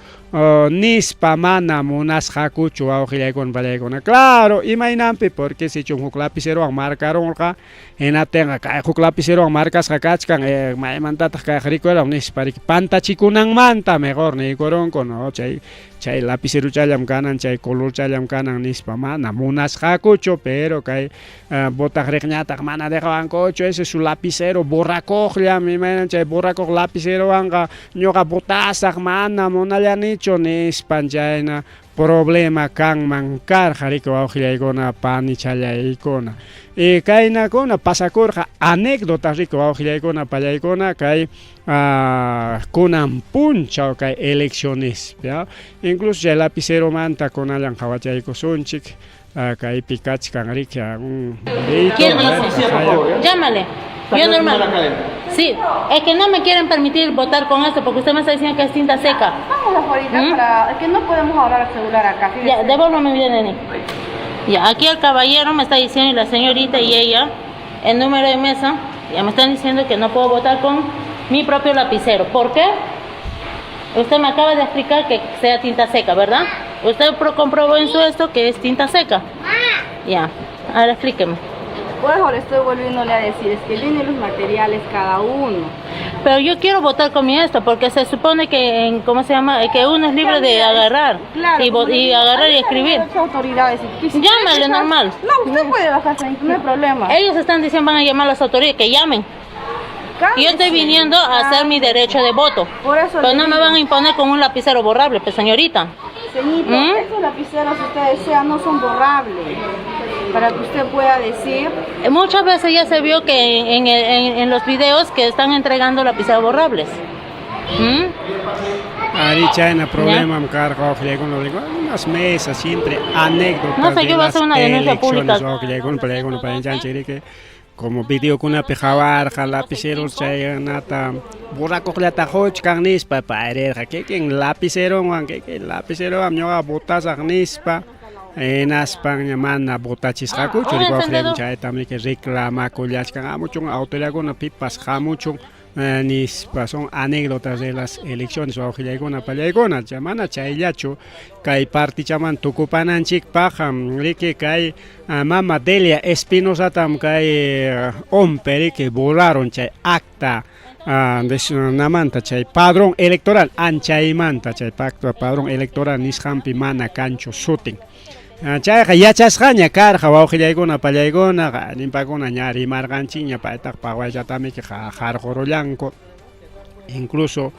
nispa mana munasqakuchu wawqillaykuna pallaykuna. Claro, imaynanpi, porque sichum huk lapicerowan marcarunqa, hinaptinqa kay huk lapicerowan marcasqa kachkan, maymantataq kayqa rikuram nispa riki pantachikunanmanta mejor niykurunku, no, chay chay lapiceruchallam kanan, chay colorchallam kanan nispa mana munasqakuchu, pero kay botaq riqñataq mana dejawankuchu, ese su lapicero borrakuqllam, imaynan chay borrakuq lapicerowanqa ñuqa botasaq mana munallanichu nispan chayna. Problema kanman karqa riki wawqillaykuna panichallaykuna. Y kaynakuna pasakurqa anécdotas riki wawqillaykuna pallaykuna kay kunan punchaw kay eleccionespi. Incluso chay lapiceromanta kunallan qhawachaykusunchik kaypi kachkan riki un videito. ¿Quién dice? Llámale. Yo normal. Sí, es que no me quieren permitir votar con esto porque usted me está diciendo que es tinta seca. Vamos afuera ¿Mm? para es que no podemos hablar al celular acá. fíjese. Ya, devuélvame mi DNI. Ya, aquí el caballero me está diciendo y la señorita y ella, el número de mesa, ya me están diciendo que no puedo votar con mi propio lapicero. ¿Por qué? Usted me acaba de explicar que sea tinta seca, ¿verdad? Usted comprobó en su esto que es tinta seca. Ya, ahora explíqueme. Por eso le estoy volviéndole a decir, es que vienen los materiales cada uno. Pero yo quiero votar con mi esto, porque se supone que, en, ¿cómo se llama? Que uno es libre de agarrar. Claro, y, como le y digo, agarrar y ahí escribir. están las autoridades. Y si Llámale, usted normal. No, usted puede bajarse, no hay problema. Ellos están diciendo, van a llamar a las autoridades, que llamen. Cálmese. Yo estoy viniendo a hacer mi derecho de voto. Por eso Pero le no me digo. van a imponer con un lapicero borrable, pues señorita. Señorita, ¿Mm? estos lapiceros, si usted desea, no son borrables. Para que usted pueda decir. Muchas veces ya se vio que en los videos que están entregando lapiceros borrables. ¿Mm? Ari chayna problemam karqa wawqillaykuna unas mesas siempre anécdotas No sé, de yo voy a las hacer una denuncia pública. elecciones wawqillaykuna palaykuna payanchanchik riki como videokunapi qhawarqa lapiceros chaykunata borrakuqllata quchkan nispa payrirqa kikin lapiceronwan kikin lapicerowan ñuqa botasaq nispa hinaspan ña mana botachisqakuchu Ah, un riki wawqillaykuna encendedor. chaytam riki reclamakullachkan hamuchun autoridadkuna pipas hamuchun nispa son anécdotas de las elecciones wawqillaykuna pallaykuna chay mana chayllachu kay partichaman tukupananchikpaq riki kay mama Delia Espinosatam kay ONPE riki borraron chay acta namanta chay padrón electoral anchaymanta chay pacto padrón electoral nisqanpi mana kanchu sutin. Chayqa yachasqaña karqa wawqillaykuna pallaykuna qanimpakuna ña rimarqanchikña paytaqa pawayllatamiki qarqurullanku incluso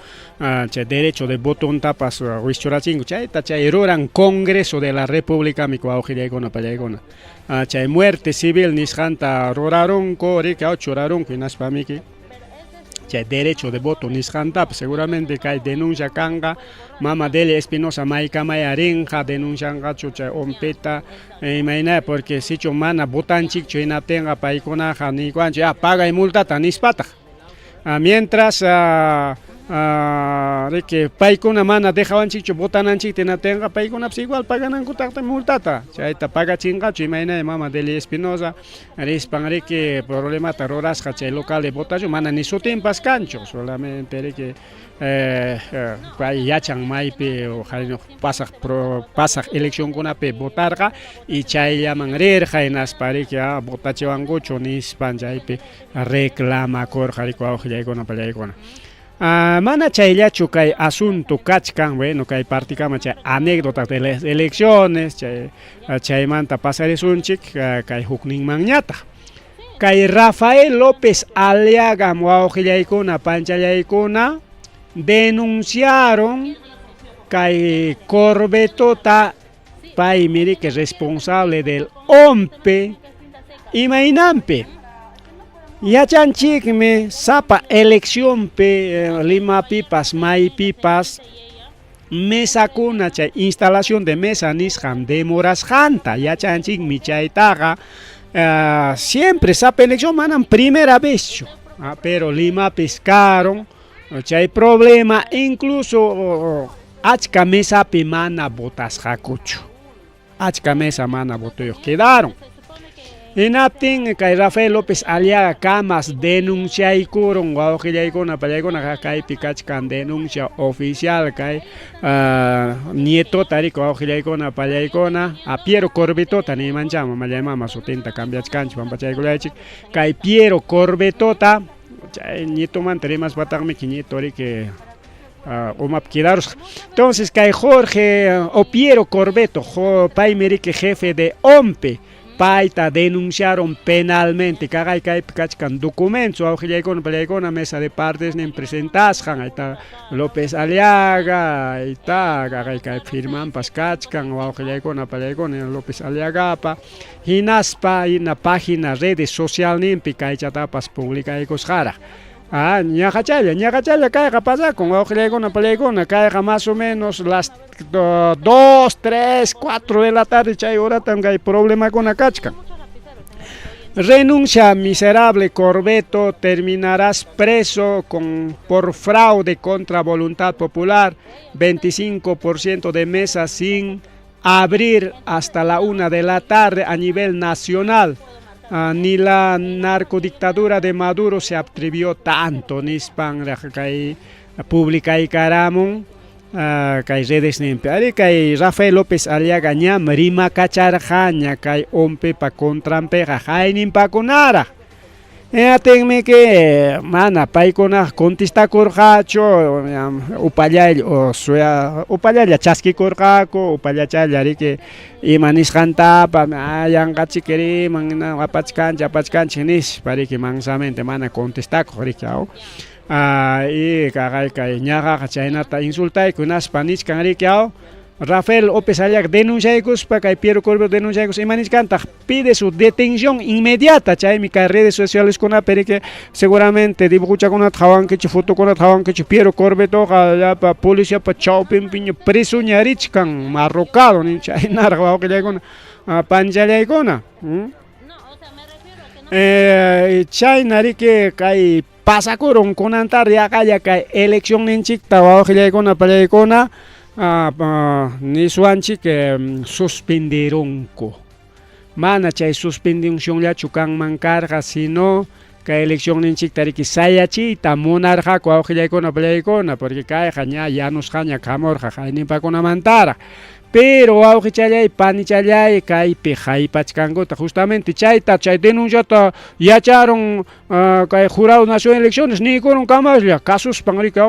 chay derecho de votontapas wischurachinku chayta chay ruran Congreso de la República mi wawqillaykuna pallaykuna chay muerte civil nisqanta rurarunku riki churarunku hinaspamiki chay derecho de voto nisqantapas seguramente kay denuncia kanqa mama Delia Espinosa maykamaya rinqa denuncianqachu chay ONPEta imayna porque sichu mana votanchikchu hinaptinqa paykunaqa niykuwanchik ya pagay multata nispataq. Mientras riki paykuna mana dejawanchikchu votananchikta hinaptinqa paykunapas igual paganankutaqta multata chayta pagachinqachu imaynaya mama Delia Espinosa rispan riki problemata rurasqa chay local de votación mana ni sutinpas kanchu solamente riki pay yachan maypi pasaq pasaq eleccionkunapi votarqa y chayllaman rirqa hinaspa riki votachiwankuchu nispan chaypi reclamakurqa riki wawqillaykuna pallaykuna. Mana chayllachu kay asunto kachkan, bueno, kay partikama chay anécdotas de las elecciones, chay chaymanta pasarisunchik kay hukninmanñataq. Kay Rafael López Aliaga wawqillaykuna panchallaykuna denunciaron kay Corvetota paymi riki responsable del ONPE imaynanpi. Yachanchikmi sapa eleccionpi Limapipas maypipas mesakuna chay instalación de mesa nisqan demorasqanta yachanchikmi chaytaqa siempre sapa elección manam primera vezchu pero Limapis karon chay problema incluso achka mesapi mana votasqakuchu achka mesa mana votuyuq quedaron. Hinaptin kay Rafael López Aliaga kamas denunciaykurun wawqillaykuna pallaykuna kaypi kachkan denuncia oficial kay nietota riki wawqillaykuna pallaykuna a Piero Corvetota niymanchama mallamama sutinta cambiachkanchik pampachaykullaychik kay Piero Corvetota chay nietomanta rimaspataqmi nieto riki umapi quedarusqa. Entonces kay Jorge o Piero Corvetto paymi riki jefe de ONPE. Payta denunciaron penalmente. Kaqay kaypi kachkan documentos wawqillaykuna pallaykuna mesa de partes nin presentasqan. Ayta López Aliaga, ayta kaqay kaypi firmanpas kachkan wawqillaykuna pallaykuna López Aliagapa. Hinaspa hina página redes socialninpi kaychatapas publicaykusqaraq. Ah, ñaqachalla, ñaqachalla kayqa pasakun wawqillaykuna pallaykuna kayqa más o menos las 2, 3, 4 de la tarde chay horatam kay problemakuna kachkan. Renuncia, miserable Corvetto, terminarás preso por fraude contra voluntad popular, 25% de mesas sin abrir hasta la 1 de la tarde a nivel nacional. Ah, ni la narcodictadura de Maduro se atrevió tanto, nispan kay publicaykaramun kay redes ninpi. Ari kay Rafael López Aliaga ñam rimakacharqaña kay ONPEpa contranpiqa hayninpakunaraq. Hinaptinmi que mana paykunaqa contestakurqachu, upallalla o suya upallalla chaskikurqaku, upallachalla riki ima nisqantapa yanqachiki riman, apachkanchik apachkanchik nispa riki mansamente mana contestakuq riki aw. Y kaqay kay ñaqaqa chaynata insultayku hinaspa nichkan riki aw. Rafael López Aliaga denunciaykuspa kay Piero Corvetto denunciaykuspa ima nichkantaq pide su detención inmediata chaymi kay redes sociales kunapi riki seguramente dibujochakunata qhawankichik fotokunata qhawankichik Piero Corvettoqa llapa policiapa chawpinpiña presoña richkan marrocado nin chaynaraq wawqillaykuna panchallaykuna. Chayna riki kay pasakurun kunan tarde yaqalla kay eleccionninchikta wawqillaykuna pallaykuna niswanchik suspenderunku. Mana chay suspensionllachu kanman karqa sino kay eleccionninchikta riki sayachiyta munarqaku wawqillaykuna pallaykuna porque kayqa ña yanusqaña kamurqa hayninpakunamantaraq. Pero wawqichallay panichallay kaypi haypachkankuta justamente chayta chay denunciata yacharun kay Jurado Nacional de Elecciones niykurun kamaslla kasuspan riki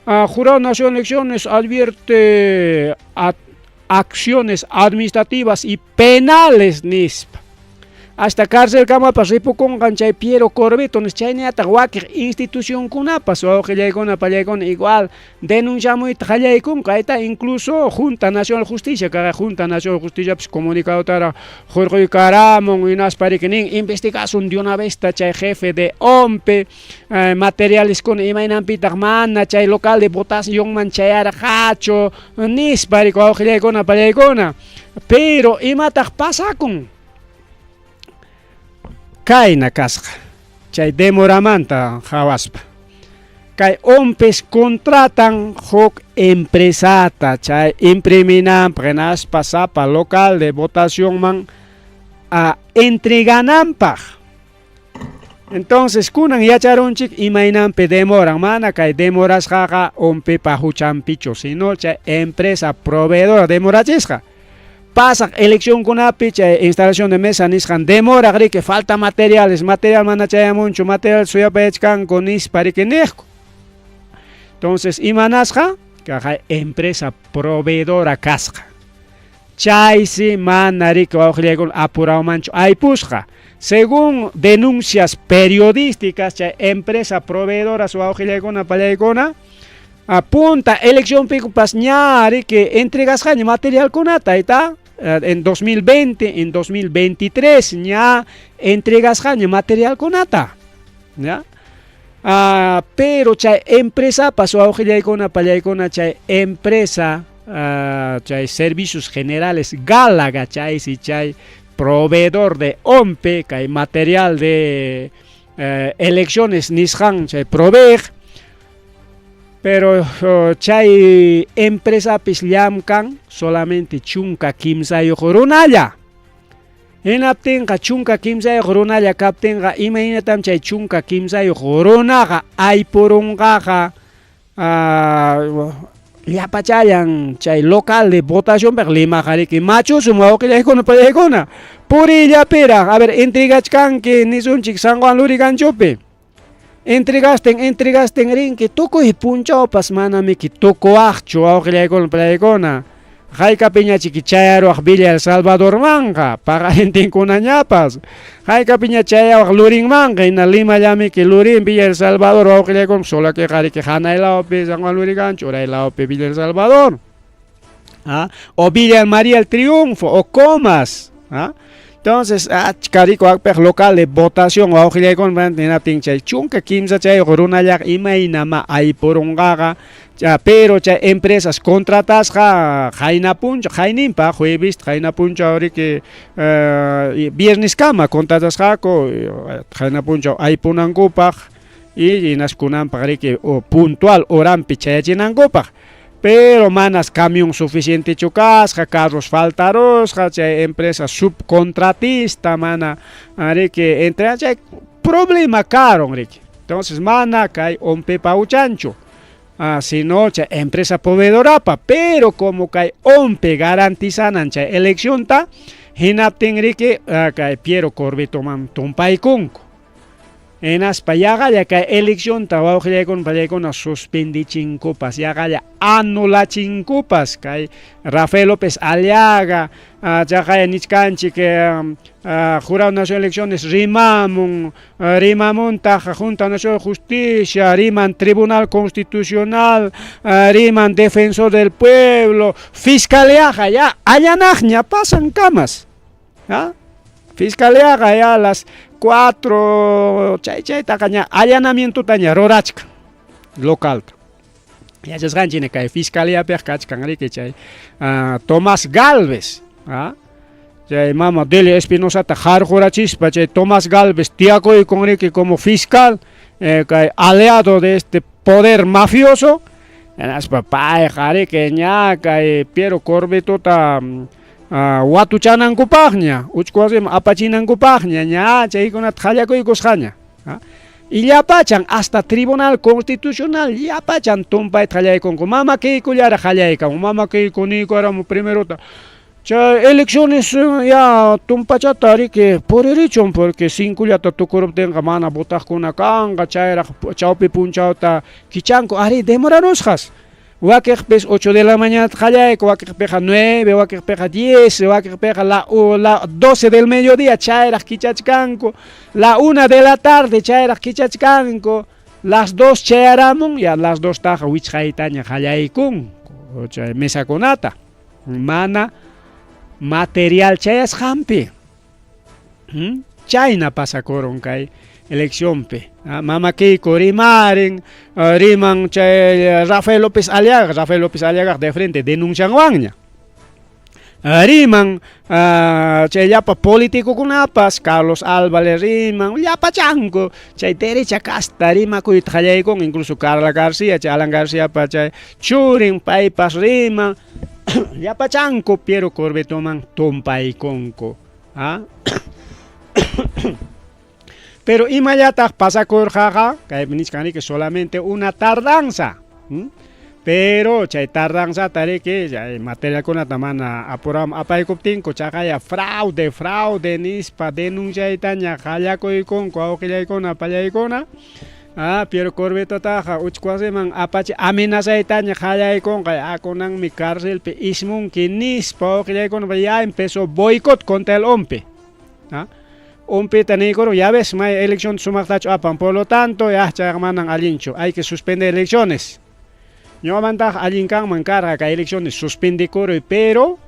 Jurado Nacional de Elecciones advierte acciones administrativas y penales nispa. Hasta cárcel kamapas ripukunqan chay Piero Corvetto chaynallataq wakiq institucionkunapas wawqillaykuna pallaykuna igual denunciamuyta qallaykunku ayta incluso Junta Nacional de Justicia kay Junta Nacional de Justicia comunicadotara hurquykaramun hinaspa riki nin investigasun de una vez chay jefe de ONPE materialeskuna imaynanpitaq mana chay local de votacionman chayarqachu nispa riki wawqillaykuna pallaykuna. Pero imataq pasakun kayna kasqa chay demoramanta qhawaspa kay ONPES contratan huk empresata chay impriminanpaq hinaspa sapa local de votacionman a entregananpaq. Entonces kunan yacharunchik imaynanpi demoran mana kay demorasqaqa ONPEpa huchanpichu sino chay empresa proveedora demorachisqa. Pasaq eleccionkunapi chay instalación de mesa nisqan demoraq riki falta materiales, material mana chayamunchu, material suyapayachkanku nispa riki niqku. Entonces imanasqa kaqay empresa proveedora kasqa. Chaysi mana riki wawqillaykuna apurawmanchu aypusqa. Según denuncias periodísticas chay empresa proveedora wawqillaykuna pallaykuna apunta eleccionpipas ña riki entregasqaña materialkunata ayta en 2020, en 2023 ña entregasqaña materialkunata, ¿ya? Pero chay empresapas wawqillaykuna pallaykuna chay empresa chay servicios generales Gálaga chaysi chay proveedor de ONPE kay material de elecciones nisqan chay proveeq pero chay empresapis llamkan solamente 13 runalla. Hinaptinqa 13 runalla kaptinqa imaynatam chay 13 runaqa aypurunqaqa llapachallan chay local de votacionpaq limaqa riki machusum wawqillaykuna pallaykuna puriyllapiraq a ver entregachkanki nisunchik San Juan Luriganchopi entregasten entregasten rinki tukuy punchawpas manamiki tukuwaqchu wawqillaykuna pallaykuna. Haykapiñachiki chayaruwaq Villa El Salvadormanqa, paqarintinkunañapas. Haykapiña chayawaq Lurinmanqa, hina Limallamiki Lurín, Villa El Salvador, wawqillaykuna solakiqariki hanay lawpi San Juan Lurigancho, uray lawpi Villa El Salvador. ¿Ah? O Villa María el Triunfo, o Comas. ¿Ah? Entonces, achka rikuwaqpiq local de votación wawqillaykuna hinaptin chay 13 runallaqa imaynama aypurunqaqa. Pero chay empresas contratasqa qayna punchaw, qayninpa jueves qayna punchaw riki vierneskama contratasqaku qayna punchaw aypunankupaq y hinas kunanpaq riki puntual horampi chayachinankupaq. Pero manas camión suficientechu kasqa, carros faltarusqa, chay empresa subcontratista mana riki entre chay problema karon riki. Entonces mana kay ONPEpa huchanchu, sino chay empresa proveedorapa, pero como kay ONPE garantizanan chay eleccionta, hinaptin riki kay Piero Corvettoman tumpaykunku. Hinaspa yaqalla kay eleccionta wawqillaykuna pallaykuna suspendichinkupas, yaqalla anulachinkupas kay Rafael López Aliaga, chaqaya nichkanchik Jurado Nacional de Elecciones rimamun, rimamuntaq Junta Nacional de Justicia, riman Tribunal Constitucional, riman Defensor del Pueblo, Fiscalíaqa ya allanaqña pasan kamas. ¿Ah? Fiscalíaqa ya las 4 chay chaytaqa ña allanamientotaña rurachkan localta. Yachasqanchik kay fiscalíapiq kachkan riki chay Tomás Galvez, ¿ah? Chay mama Delia Espinosata qarqurachispa chay Tomás Galvez tiyakuykun riki como fiscal, kay aliado de este poder mafioso. Hinaspa payqa riki ña kay Piero Corvettota watuchanankupaqña, uchku wasiman apachinankupaqña, ña chaykunata qallakuykusqaña. Y llapachan hasta Tribunal Constitucional, llapachan tumpayta qallaykunku. Mama Keikollaraq qallaykamun, mama Keiko niykaramun primerota. Chay elecciones ya tumpachata riki puririchun, porque 5 llata tukuruptinqa mana votaqkuna kanqa, chayraq chawpi punchawta kichanku, ari demorarusqas. Wakiqpis 8 de la mañana qallayku, wakiqpiqa 9, wakiqpiqa 10, wakiqpiqa la 12 del mediodía chayraq kichachkanku, la 1 de la tarde chayraq kichachkanku, las 2 chayaramun, ya las 2 taqa wichqaytaña qallaykunku chay mesakunata. Mana material chayasqanpi. Chayna pasakurun kay eleccionpi. Mama Keiko rimarin, riman chay Rafael López Aliaga, Rafael López Aliaga de frente denuncianwanña. Riman chay llapa políticokunapas, Carlos Álvarez riman, llapachanku, chay derecha casta rimakuyta qallaykun, incluso Carla García, chay Alan García pa chay churin paypas riman, llapachanku Piero Corvettoman tumpaykunku. ¿Ah? Pero imallataq pasakurqaqa, kay nichkan riki solamente una tardanza. Pero chay tardanzata riki, chay materialkunata mana apuraman apaykuptinku, chaqaya fraude, fraude nispa denunciaytaña qallakuykunku wawqillaykuna pallaykuna. Piero Corvettotaqa uchku wasiman apachi amenazaytaña qallaykunqa, kunanmi carcelpi ismunki nispa wawqillaykuna, ya empezó boicot contra el ONPE. ¿Ah? ONPEta niykurun, ya ves, may elección sumaqtachu apan, por lo tanto, ya chayqa manan allinchu, hay que suspender elecciones. Ñuqamantaqa allin kanman karqa kay elecciones suspendikuruy, pero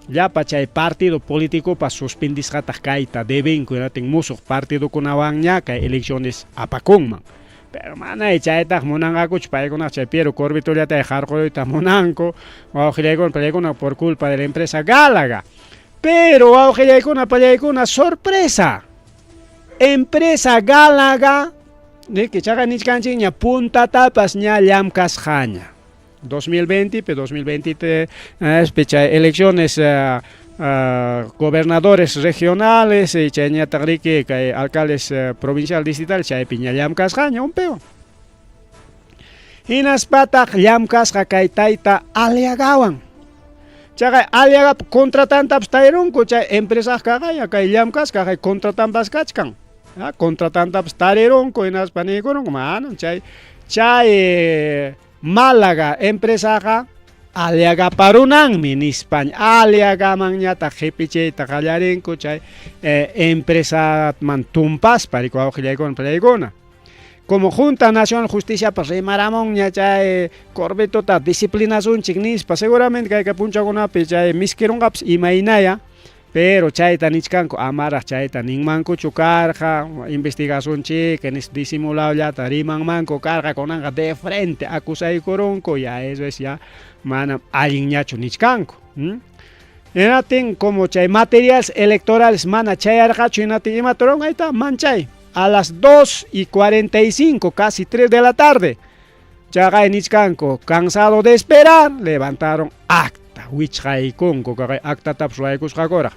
llapa chay partido políticopas suspendisqataq kayta debenku, hinatin musuq partidokunawanña kay elecciones apakunman. Pero manay chaytaq munanqakuchu paykunaqa chay Piero Corvettollata qarquruyta munanku, wawqillaykuna pallaykuna por culpa de la empresa Gálaga. Pero wawqillaykuna pallaykuna, sorpresa, empresa Gálaga, riki chaqa nichkanchikña puntatapas ña llamkasqaña. 2020, 2023, chay elecciones gobernadores regionales, y chayñataq riki kay alcaldes provincial distrital chaypi ña llamkasqaña ONPEwan. Hinaspataq llamkasqa kay tayta Aliagawan. Chaqay Aliagapa contratantapas tarirunku chay empresaq kaqaya kay llamkasqa kay contratanpas kachkan. Contratantapas tarirunku hinaspa niykurunku manam chay Málaga empresaqa Aliagaparunanmi nispaña Aliagamanñataq qipichiyta qallarinku chay empresaman tumpaspa riki wawqillaykuna pallaykuna. Como Junta Nacional Justiciapas rimaramunña chay Corvetota disciplinasunchik nispa seguramente kay punchakunapi chay miskirunqapas imaynaya pero chayta nichkanku amaraq chayta ninmankuchu karqa investigasunchik nispa disimulawllata rimanmanku karqa kunanqa de frente acusaykurunku ya eso es ya manam allinñachu nichkanku. Hinatin como chay materiales electorales mana chayarqachu hinatin imata ruwan ahí manchay a las 2:45, casi 3 de la tarde. Chaqay nichkanku cansado de esperar levantaron acta wichqaykunku kaqay actatapas ruwaykusqakuraq.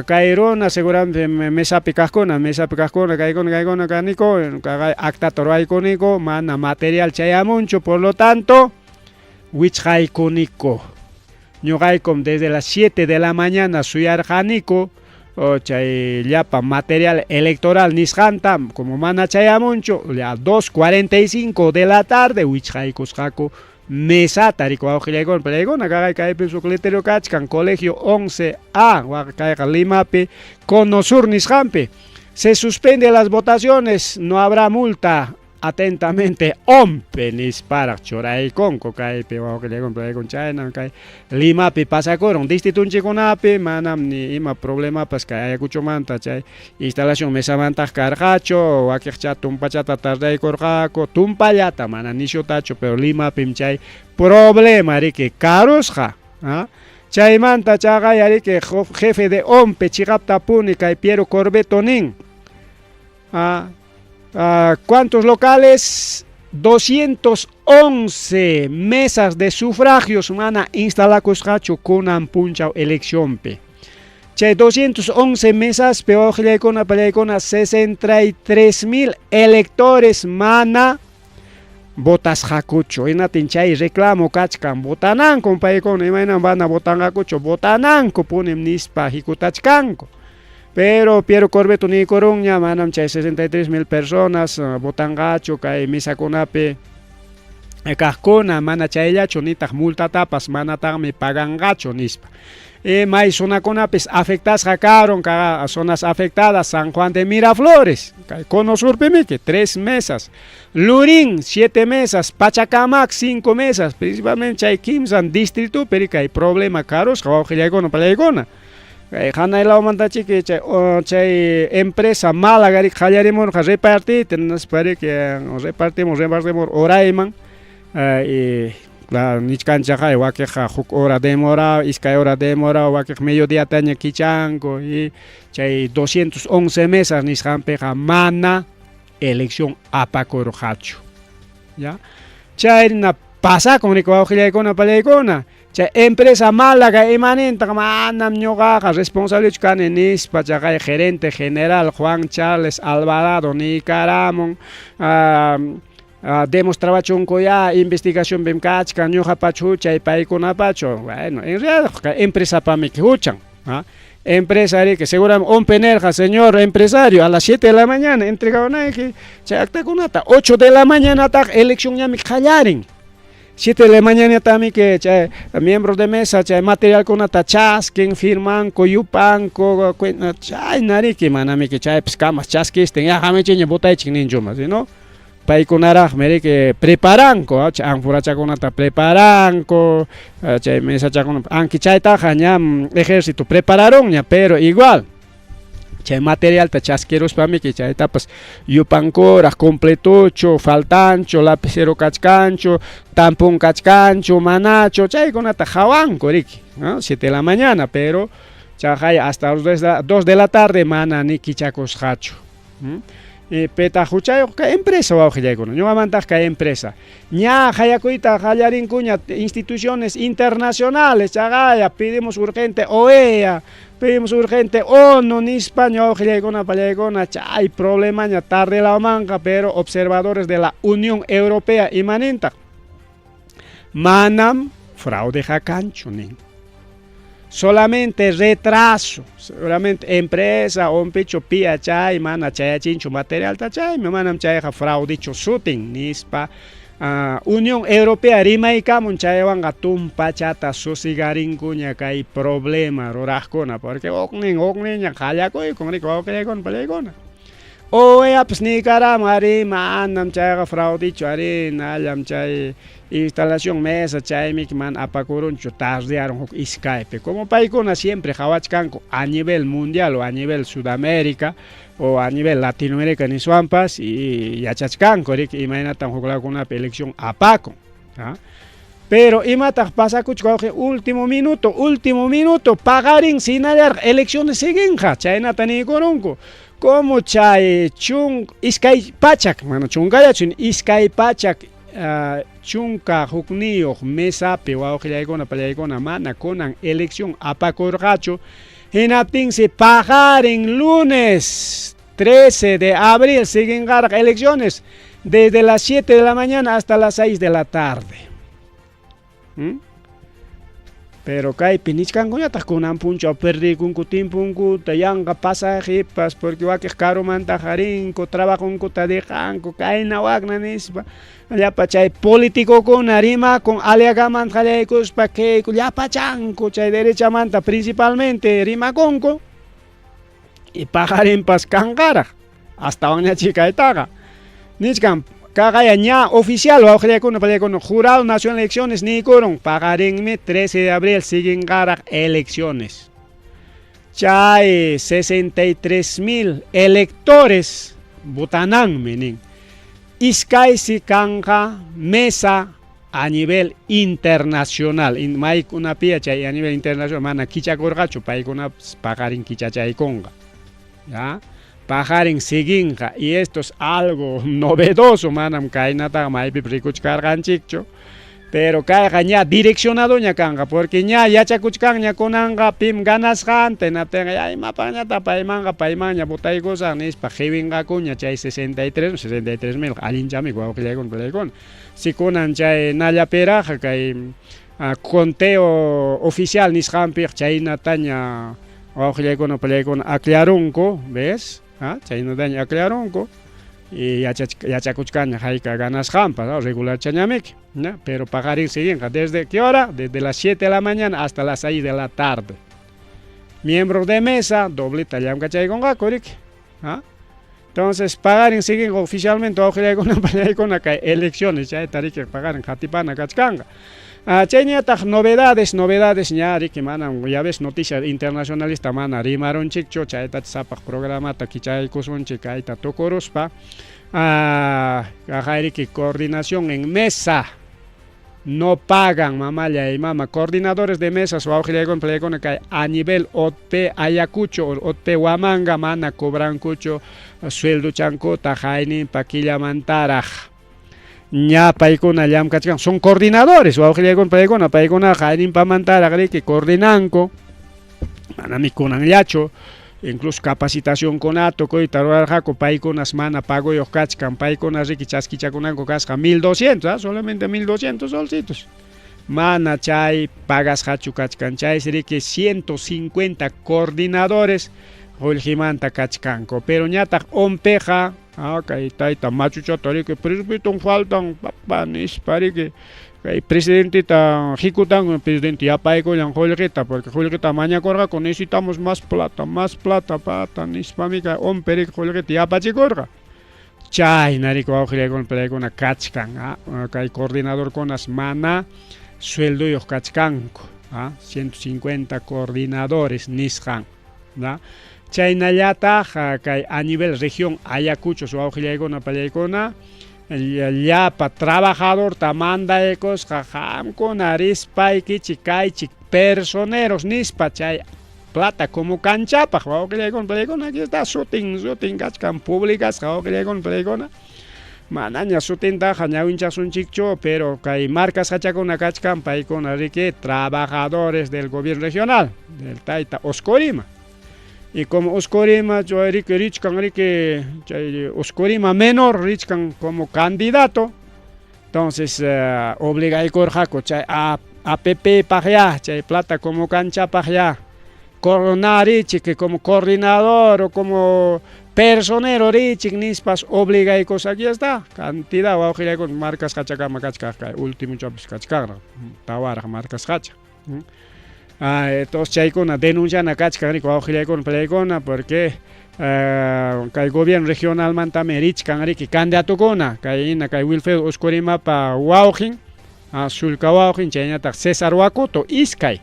Kay runa seguramente mesapi kaqkuna mesapi kaqkuna kaykuna kaykuna kaniku kaqay actata ruwaykuniku mana material chayamunchu por lo tanto wichqaykuniku. Ñuqaykum desde las 7 de la mañana suyarqaniku chay llapa material electoral nisqanta como mana chayamunchu ya 2:45 de la tarde wichqaykusqaku mesata riki wawqillaykuna pallaykuna kaqay kaypi huk letrero kachkan colegio 11A kayqa Limapi Cono Sur nisqanpi. Se suspende las votaciones, no habrá multa. Atentamente OMPE nisparaq churaykunku kaypi wawqillaykuna pallaykuna chayna kay Limapi pasakurun distritunchikkunapi manam ni ima problemapas kay Ayacuchomanta chay instalación mesamantaq karqachu wakiqcha tumpachata tardaykurqaku tumpallata mana nishutachu pero Limapim chay problema riki karusqa. Chaymanta chaqay ariki jefe de OMPE chiqaptapuni kay Piero Corvetto nin. ¿Cuántos locales? 211 mesas de sufragios mana instalakusqachu kunan punchaw eleccionpi. Chay 211 mesas wawqillaykuna pallaykuna 63,000 electores mana votasqakuchu. Hinatin chay reclamo kachkan votananku paykuna imaynam mana votanqakuchu votananku punim nispa hikutachkanku. Pero Piero Corvetto niykurunña manam chay 63,000 personas votanqachu kay mesakunapi kaqkuna mana chayllachu nitaq multatapas manataqmi paganqachu nispa. May zonakunapis afectasqa karun kaqa zonas afectadas San Juan de Miraflores, kay Cono Surpimiki 3 mesas, Lurín 7 mesas, Pachacamac 5 mesas, principalmente chay kimsan distritupi kay problema karusqa wawqillaykuna pallaykuna. Hanay lawmantachiki chay chay empresa Málaga riki qallarimurqa repartiyta nispa riki repartimur repartimur urayman y claro nichkanchik wakiqqa huk hora demorado iskay hora demorado wakiq mediodiataña kichanku y chay 211 mesas nisqanpiqa mana elección apakurqachu. Ya chayna pasakun riki wawqillaykuna pallaykuna. Chay empresa Málaga imanintaq manam ñuqaqa responsablechu kani nispa chaqay gerente general Juan Charles Alvarado niykaramun demostrabachunku ya investigacionpim kachkan ñuqapachu huchay paykunapachu. Bueno, en realidad empresapamiki huchan. Empresa riki seguramente OMPE nirqa señor empresario a las 7 de la mañana entregawanayki chay actakunata 8 de la mañanataq elección ñami qallarin. 7 de la mañana también chay miembros de mesa chay materialkunata chaskin firmanku yupanku chayna riki manamiki chaypis kamas chaskistin ya hamichiña votaychik ninchumas ¿no? Paykunaraqmi riki preparanku chay anfurachakunata preparanku chay mesachakuna aunque chaytaqa ñam ejército prepararunña pero igual chay materialta chaskiruspamiki chaytapas yupankuraq completochu faltanchu lapicero kachkanchu tampón kachkanchu manachu chaykunata qhawanku riki, ¿no? 7 de la mañana pero chaqay hasta las 2 de la tarde mana ni kichakusqachu. Pitaq huchayuq kay empresa wawqillaykuna ñuqamantaq kay empresa ña qayakuyta qallarinkuña instituciones internacionales chaqaya pedimos urgente OEA pedimos urgente ONU nispa ñuqallaykuna pallaykuna chay problemaña tarde lawmanqa pero observadores de la Unión Europea imanintaq manam fraudeqa kanchu nin. Solamente retraso, seguramente empresa OMPEcho pia chay mana chayachinchu materialta chaymi manam chayqa fraudechu sutin nispa. Unión Europea rimaykamun chaywanqa tumpachata susigarinkuña kay problema ruraqkuna porque huknin hukninña qallakuykun riki wawqillaykuna pallaykuna. OEApas niykaramun arí manam chayqa fraudichu arí nallam chay instalación mesa chaymiki mana apakurunchu tardearun huk iskaypi. Como paykuna siempre qawachkanku a nivel mundial o a nivel Sudamérica o a nivel Latinoamérica niswanpas y yachachkanku riki imaynatam huk lawkunapi elección apakun. ¿Ah? Pero imataq pasakuchka wawqi último minuto paqarin sinallarqa elecciones siguinqa chaynata niykurunku. Como chay chun 200 mana chunkallachu 211 mesapi wawqillaykuna pallaykuna mana kunan elección apakurqachu hinaptinsi paqarin lunes 13 de abril siguinqaraq elecciones desde las 7 de la mañana hasta las 6 de la tarde. Pero kaypi nichkankuñataq kunan punchaw perdikunku timpunkuta yanqa pasajepas porque wakiq karumanta harinku trabajonkuta dejanku kayna wakna nispa llapa chay politicokuna rimakun Aliagamanta qallaykuspa kayku llapachanku chay derechamanta principalmente rimakunku y paqarinpas kanqaraq astawanñachi kaytaqa nichkan kaqaya ña oficial wawqillaykuna pallaykuna Jurado Nacional de Elecciones niykurun paqarinmi 13 de abril siguinqaraq elecciones chay 63,000 electores votananmi nin iskaysi kanqa mesa a nivel internacional maykunapiya chay a nivel internacional mana kichakurqachu paykunapas paqarin kichachaykunqa ya paqarin siguinqa y esto es algo novedoso manam kaynataqa maypipas rikuchkarqanchikchu pero kayqa ña direccionadoña kanqa porque ña yachakuchkanña kunanqa pim ganasqanta hinaptinqa ya imapaqñataq paymanqa paymanña votaykusaq nispa qiwinqakuña chay 63,000 allinchami wawqillaykuna pallaykuna si kunan chay nallapiraqqa kay conteo oficial nisqanpiq chaynataña wawqillaykuna pallaykuna aklarunku ves chaynataña aklarunku y yachakuchkanña hayka ganasqanpas regular chañamiki ¿no? Pero paqarin siguinqa ¿desde qué hora? Desde las 7 de la mañana hasta las 6 de la tarde. Miembros de mesa dobleta llamkachaykunqaku riki. ¿Ah? Entonces paqarin siguinqa oficialmente wawqillaykuna pallaykuna kay elecciones chayta riki paqarin qatipana kachkanqa. Chayñataq novedades novedades ña riki manam ya ves noticia internacionalista mana rimarunchikchu chaytacha sapaq programata kichaykusunchik kayta tukuruspa riki coordinación en mesa no pagan mamalla y mama coordinadores de mesas wawqillaykuna pallaykuna kay a nivel OTP Ayacucho o OTP Huamanga mana cobrankuchu suelduchankuta hayninpa killamantaraq ña paykuna llamkachkan son coordinadores wawqillaykuna paykuna paykunaqa hayninpamantaraq riki coordinanku manami kunanllachu incluso capacitacionkunata tukuyta rurarqaku paykunas mana pagoyuq kachkan paykuna riki chaskichakunanku kasqa 1200 solamente 1200 solcitos mana chay pagasqachu kachkan chaysi riki 150 coordinadores qullqimanta kachkanku pero ñataq ONPqa kay tayta machuchata riki presupueston faltan papa nispa riki kay presidenteta hikutanku presidente yapaykullan qullqita porque qullqita mañakurqaku necesitamos más plata pata nispami kay ONP riki qullqita yapachikurqa chayna riki wawqillaykuna pallaykuna kachkan kay coordinadorkunas mana suelduyuq kachkanku 150 coordinadores nisqan ¿no? Chaynallataq kay a nivel región Ayacucho wawqillaykuna pallaykuna llapa trabajadorta mandaykusqa qamkuna rispaykichik kaychik personeros nispa chay plata como canchapaq wawqillaykuna pallaykuna aquí está sutin sutin kachkan publicasqa wawqillaykuna pallaykuna manaña sutintaqa ñawinchasunchikchu pero kay marcasqachakuna kachkan paykuna riki trabajadores del gobierno regional del tayta Oscorima y como Oscorima riki richkan riki chay Oscorima menor richkan como candidato entonces obligaykurqaku chay APP paqya chay plata como canchapaq ya coronarichik como coordinador o como Personero richik nispas obligaykusaq ya está. Cantidad wawqillaykuna marcasqachakama kachkaq kay ultimochapis kachkanraq tawaraq marcasqacha. Ah, entonces chaykuna denunciana kachkan riki wawqillaykuna pallaykuna porque kay gobierno regionalmantami richkan riki candidatokuna kay hina kay Wilfredo Oscorimapa wawqin sullka wawqin chaynataq César Huacoto iskay.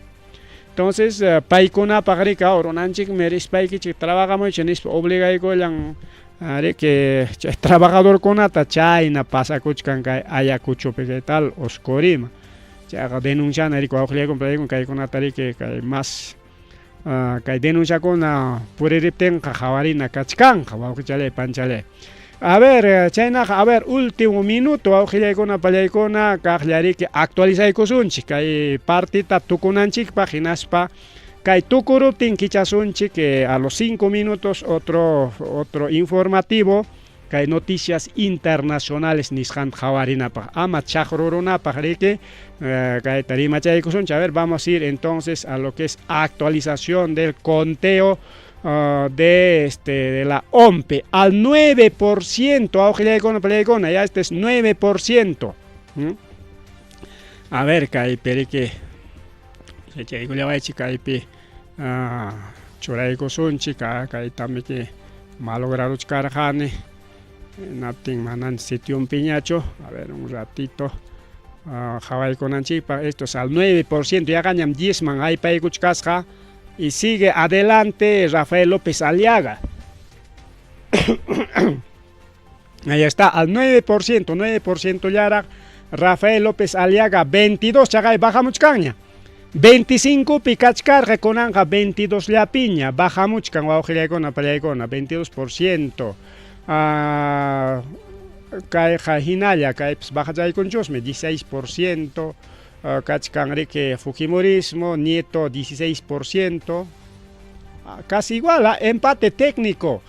Entonces paykunapaq riki runanchikmi rispaykichik trabajamuchik nispa obligaykullan riki chay trabajadorkunata chayna pasakuchkan kay Ayacuchopi kay tal Oscorima. Chayqa denunciana riki wawqillaykuna pallaykuna kaykunata riki kay mas kay denunciakuna puririptinqa qawarina kachkanqa wawqichalay panchalay. A ver, chaynaqa a ver último minuto wawqillaykuna pallaykuna kaqlla riki actualizaykusunchik kay partita tukunanchikpaq hinaspa kay tukuruptin kichasunchik a los 5 minutos otro otro informativo kay noticias internacionales nisqanta qawarinapaq ama chaqrurunapaq riki kayta rimachaykusunchik. A ver, vamos a ir entonces a lo que es actualización del conteo de este de la ONPE al 9%, wawqillaykuna pallaykuna, ya este es 9%. A ver, kaypi riki chaykullawaychik kaypi churaykusunchik kaytamiki malograruchkarqani hinaptin manan sitionpiñachu. A ver, un ratito qhawaykunanchikpaq. Esto es al 9%, yaqañam 10 man aypaykuchkasqa y sigue adelante Rafael López Aliaga. Ahí está, al 9%, 9% llaraq Rafael López Aliaga, 22 chaqay bajamuchkanña. 25 pi kachkarqa kunanqa 22 llapiña bajamuchkan wawqillaykuna pallaykuna 22%. Kayqa hinalla kaypis bajachaykunchusmi 16% kachkan riki Fujimorismo, Nieto 16%. Casi igual, empate técnico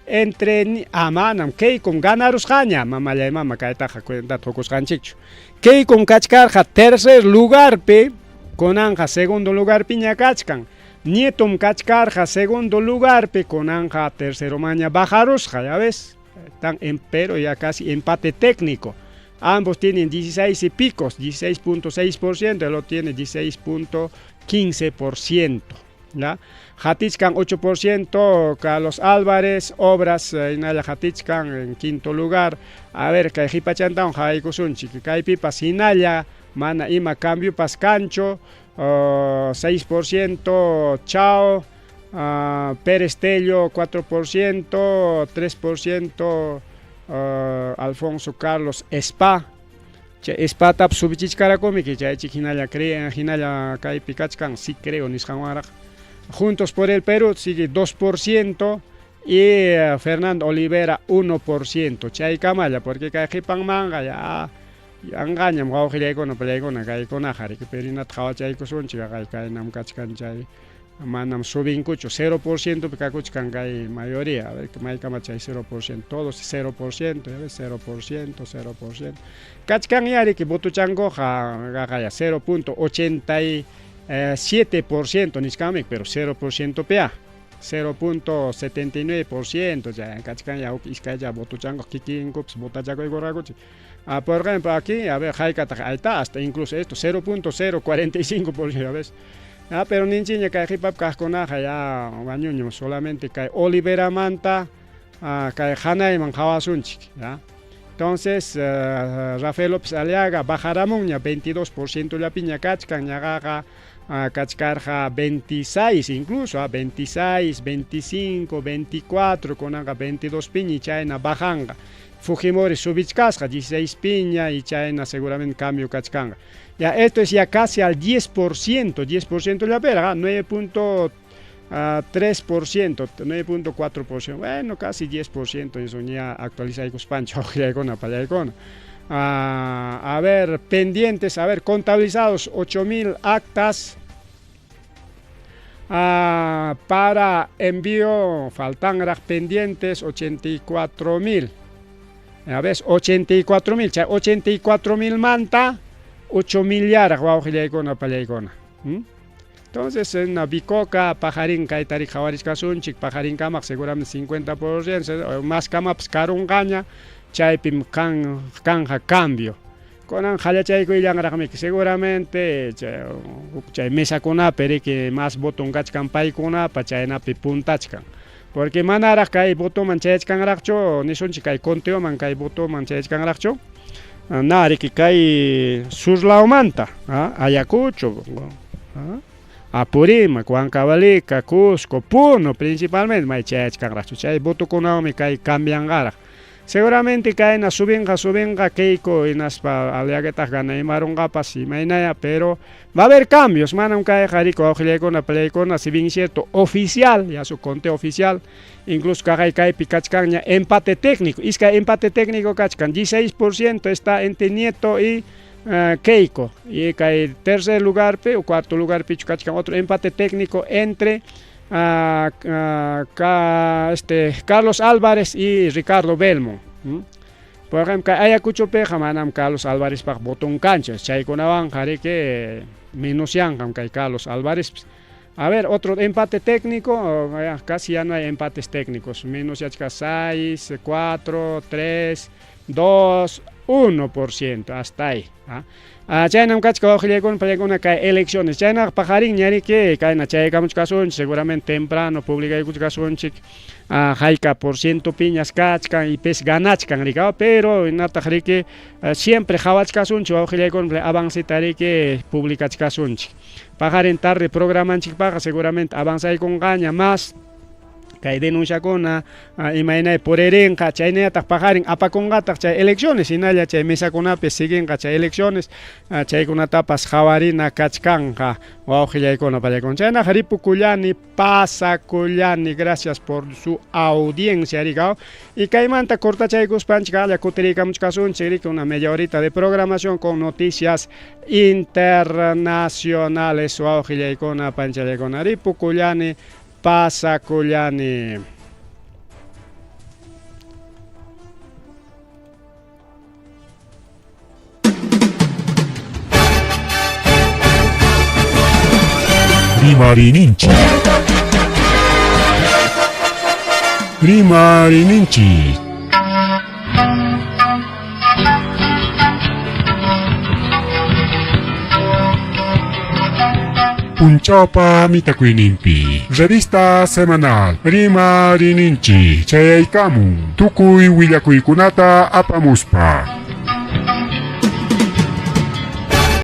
entre manam Keikon ganarusqaña mamallay mama kaytaqa cuentata qukusqanchikchu. Keikon kachkarqa tercer lugarpi, kunanqa segundo lugarpiña kachkan. Nietom kachkarqa segundo lugarpi, kunanqa terceromanña bajarusqa, ya ves. Están en, pero ya casi empate técnico. Ambos tienen 16 y picos, 16.6%, el otro tiene 16.15%. ¿Ya? Jatichkan 8%, Carlos Álvarez, Obras, hinalla Jatichkan en quinto lugar. A ver, kay qhipachantawan qhawaykusunchik. Kaypipas hinalla, mana ima cambiopas kanchu, 6% Chao, Pérez Tello 4%, 3% Alfonso Carlos Spa. Chay Spatapas subichichkarakumi chaychik hinalla creen, hinalla kaypi kachkan, sí creo nisqanwanraq. Juntos por el Perú sigue 2% y Fernando Olivera 1%. Chaykamalla, porque kay qhipanmanqa ya yanqañam wawqillaykuna pallaykuna kaykunaqa riki, pero hinata qhawachaykusunchik kaynam kachkan chay manam subinkuchu 0% pi kakuchkan kay mayoría. A ver maykama chay 0%, todos 0%, ya ves, 0%, 0%. Kachkan ya riki votuchankuqa qaqaya 0.87% nichkanmi, pero 0% pia. 0.79% ya kachkan ya huk iskaylla votuchanku kikinkupas votachakuykurqakuchik. Por ejemplo, aquí, a ver, haykataq ahí está, hasta incluso esto, 0.045%, ya ves. Pero ninchiña kay qhipap kaqkunaqa ya wañuñum, solamente kay Oliveramanta kay hanayman qhawasunchik, ya. Entonces, Rafael López Aliaga bajaramunña 22% llapiña kachkan, ñaqaqa kachkarqa 26 incluso, 26, 25, 24, kunanqa 22 piña chayna bajanqa. Fujimori subichkasqa 16 piña y chayna seguramente cambio kachkanqa. Ya esto es ya casi al 10%, 10% llapera, 9.3%, 9.4%, bueno, casi 10%, eso ya actualizaykuspanchik wawqillaykuna pallaykuna. A ver, pendientes, a ver, contabilizados 8.000 actas para envío, faltanraq pendientes 84.000. A ver, 84.000, chay 84.000 manta, 8.000 llaraq wawqillaykuna pallaykuna. Entonces, en Bicoca, paqarin kaytari qhawarichkasunchik, paqarinkamaq seguramente 50% más kamapas karunqaña, chaypim kan kanja cambio. Kunan qhallachaykuyllanraqmi seguramente chay, chay mesakunapi riki más voton kachkan paykunapa chaynapi puntachkan. Porque manaraq kay votoman chayachkanraqchu, nisunchik kay conteoman kay votoman chayachkanraqchu, na riki kay sur lawmanta, Ayacucho, Apurímac, Huancavelica, Cusco, Puno principalmente may chayachkanraqchu, chay votokunawanmi kay cambianqaraq. Seguramente kayna subinqa subinqa Keiko hinaspa aliaguetaq ganaymarunqapas imaynaya, pero va a haber cambios, manam kayqa riki wawqillaykuna palaykuna, si bien cierto oficial, ya su conteo oficial, incluso kaqay kaypi kachkanña empate técnico, iskay empate técnico kachkan, 16% está entre Nieto y Keiko, y kay tercer lugarpi o cuarto lugarpichu kachkan otro empate técnico entre Carlos Álvarez y Ricardo Belmont. Por ejemplo, Ayacuchopiqa manam Carlos Álvarezpaq voton kanchu, chaykunawanqa riki menosyanqam kay Carlos Álvarez. A ver, otro empate técnico, casi ya no hay empates técnicos, menos ya 6, 4, 3, 2, 1%, hasta ahí. Chaynam kachka wawqillaykuna pallaykuna kay elecciones, chaynaqa paqarinña riki kayna chaykamuchkasunchik, seguramente temprano publicaykuchkasunchik hayka por ciento piñas kachkan y pes ganachkan riki, pero hinataq riki siempre qhawachkasunchik wawqillaykuna avanceta riki publicachkasunchik. Paqarin tarde programanchikpaqa seguramente avanzaykunqaña más kay denunciakuna imaynay puririnqa, chaynallataq paqarin apakunqataq chay elecciones, hinalla chay mesakunapi siguinqa chay elecciones, chaykunatapas qhawarina kachkanqa wawqillaykuna pallaykuna. Chaynaqa ripukullani, pasakullani, gracias por su audiencia rikaw. Y kaymanta cortachaykuspanchik alla kutiriykamuchkasunchik riki una media horita de programación con noticias internacionales wawqillaykuna panchallaykuna, ripukullani, pasakullani. Rimarininchik. Rimarininchik. Punchawpa mitakuyninpi. Revista semanal Rimarininchik chayaykamun tukuy willakuykunata apamuspa.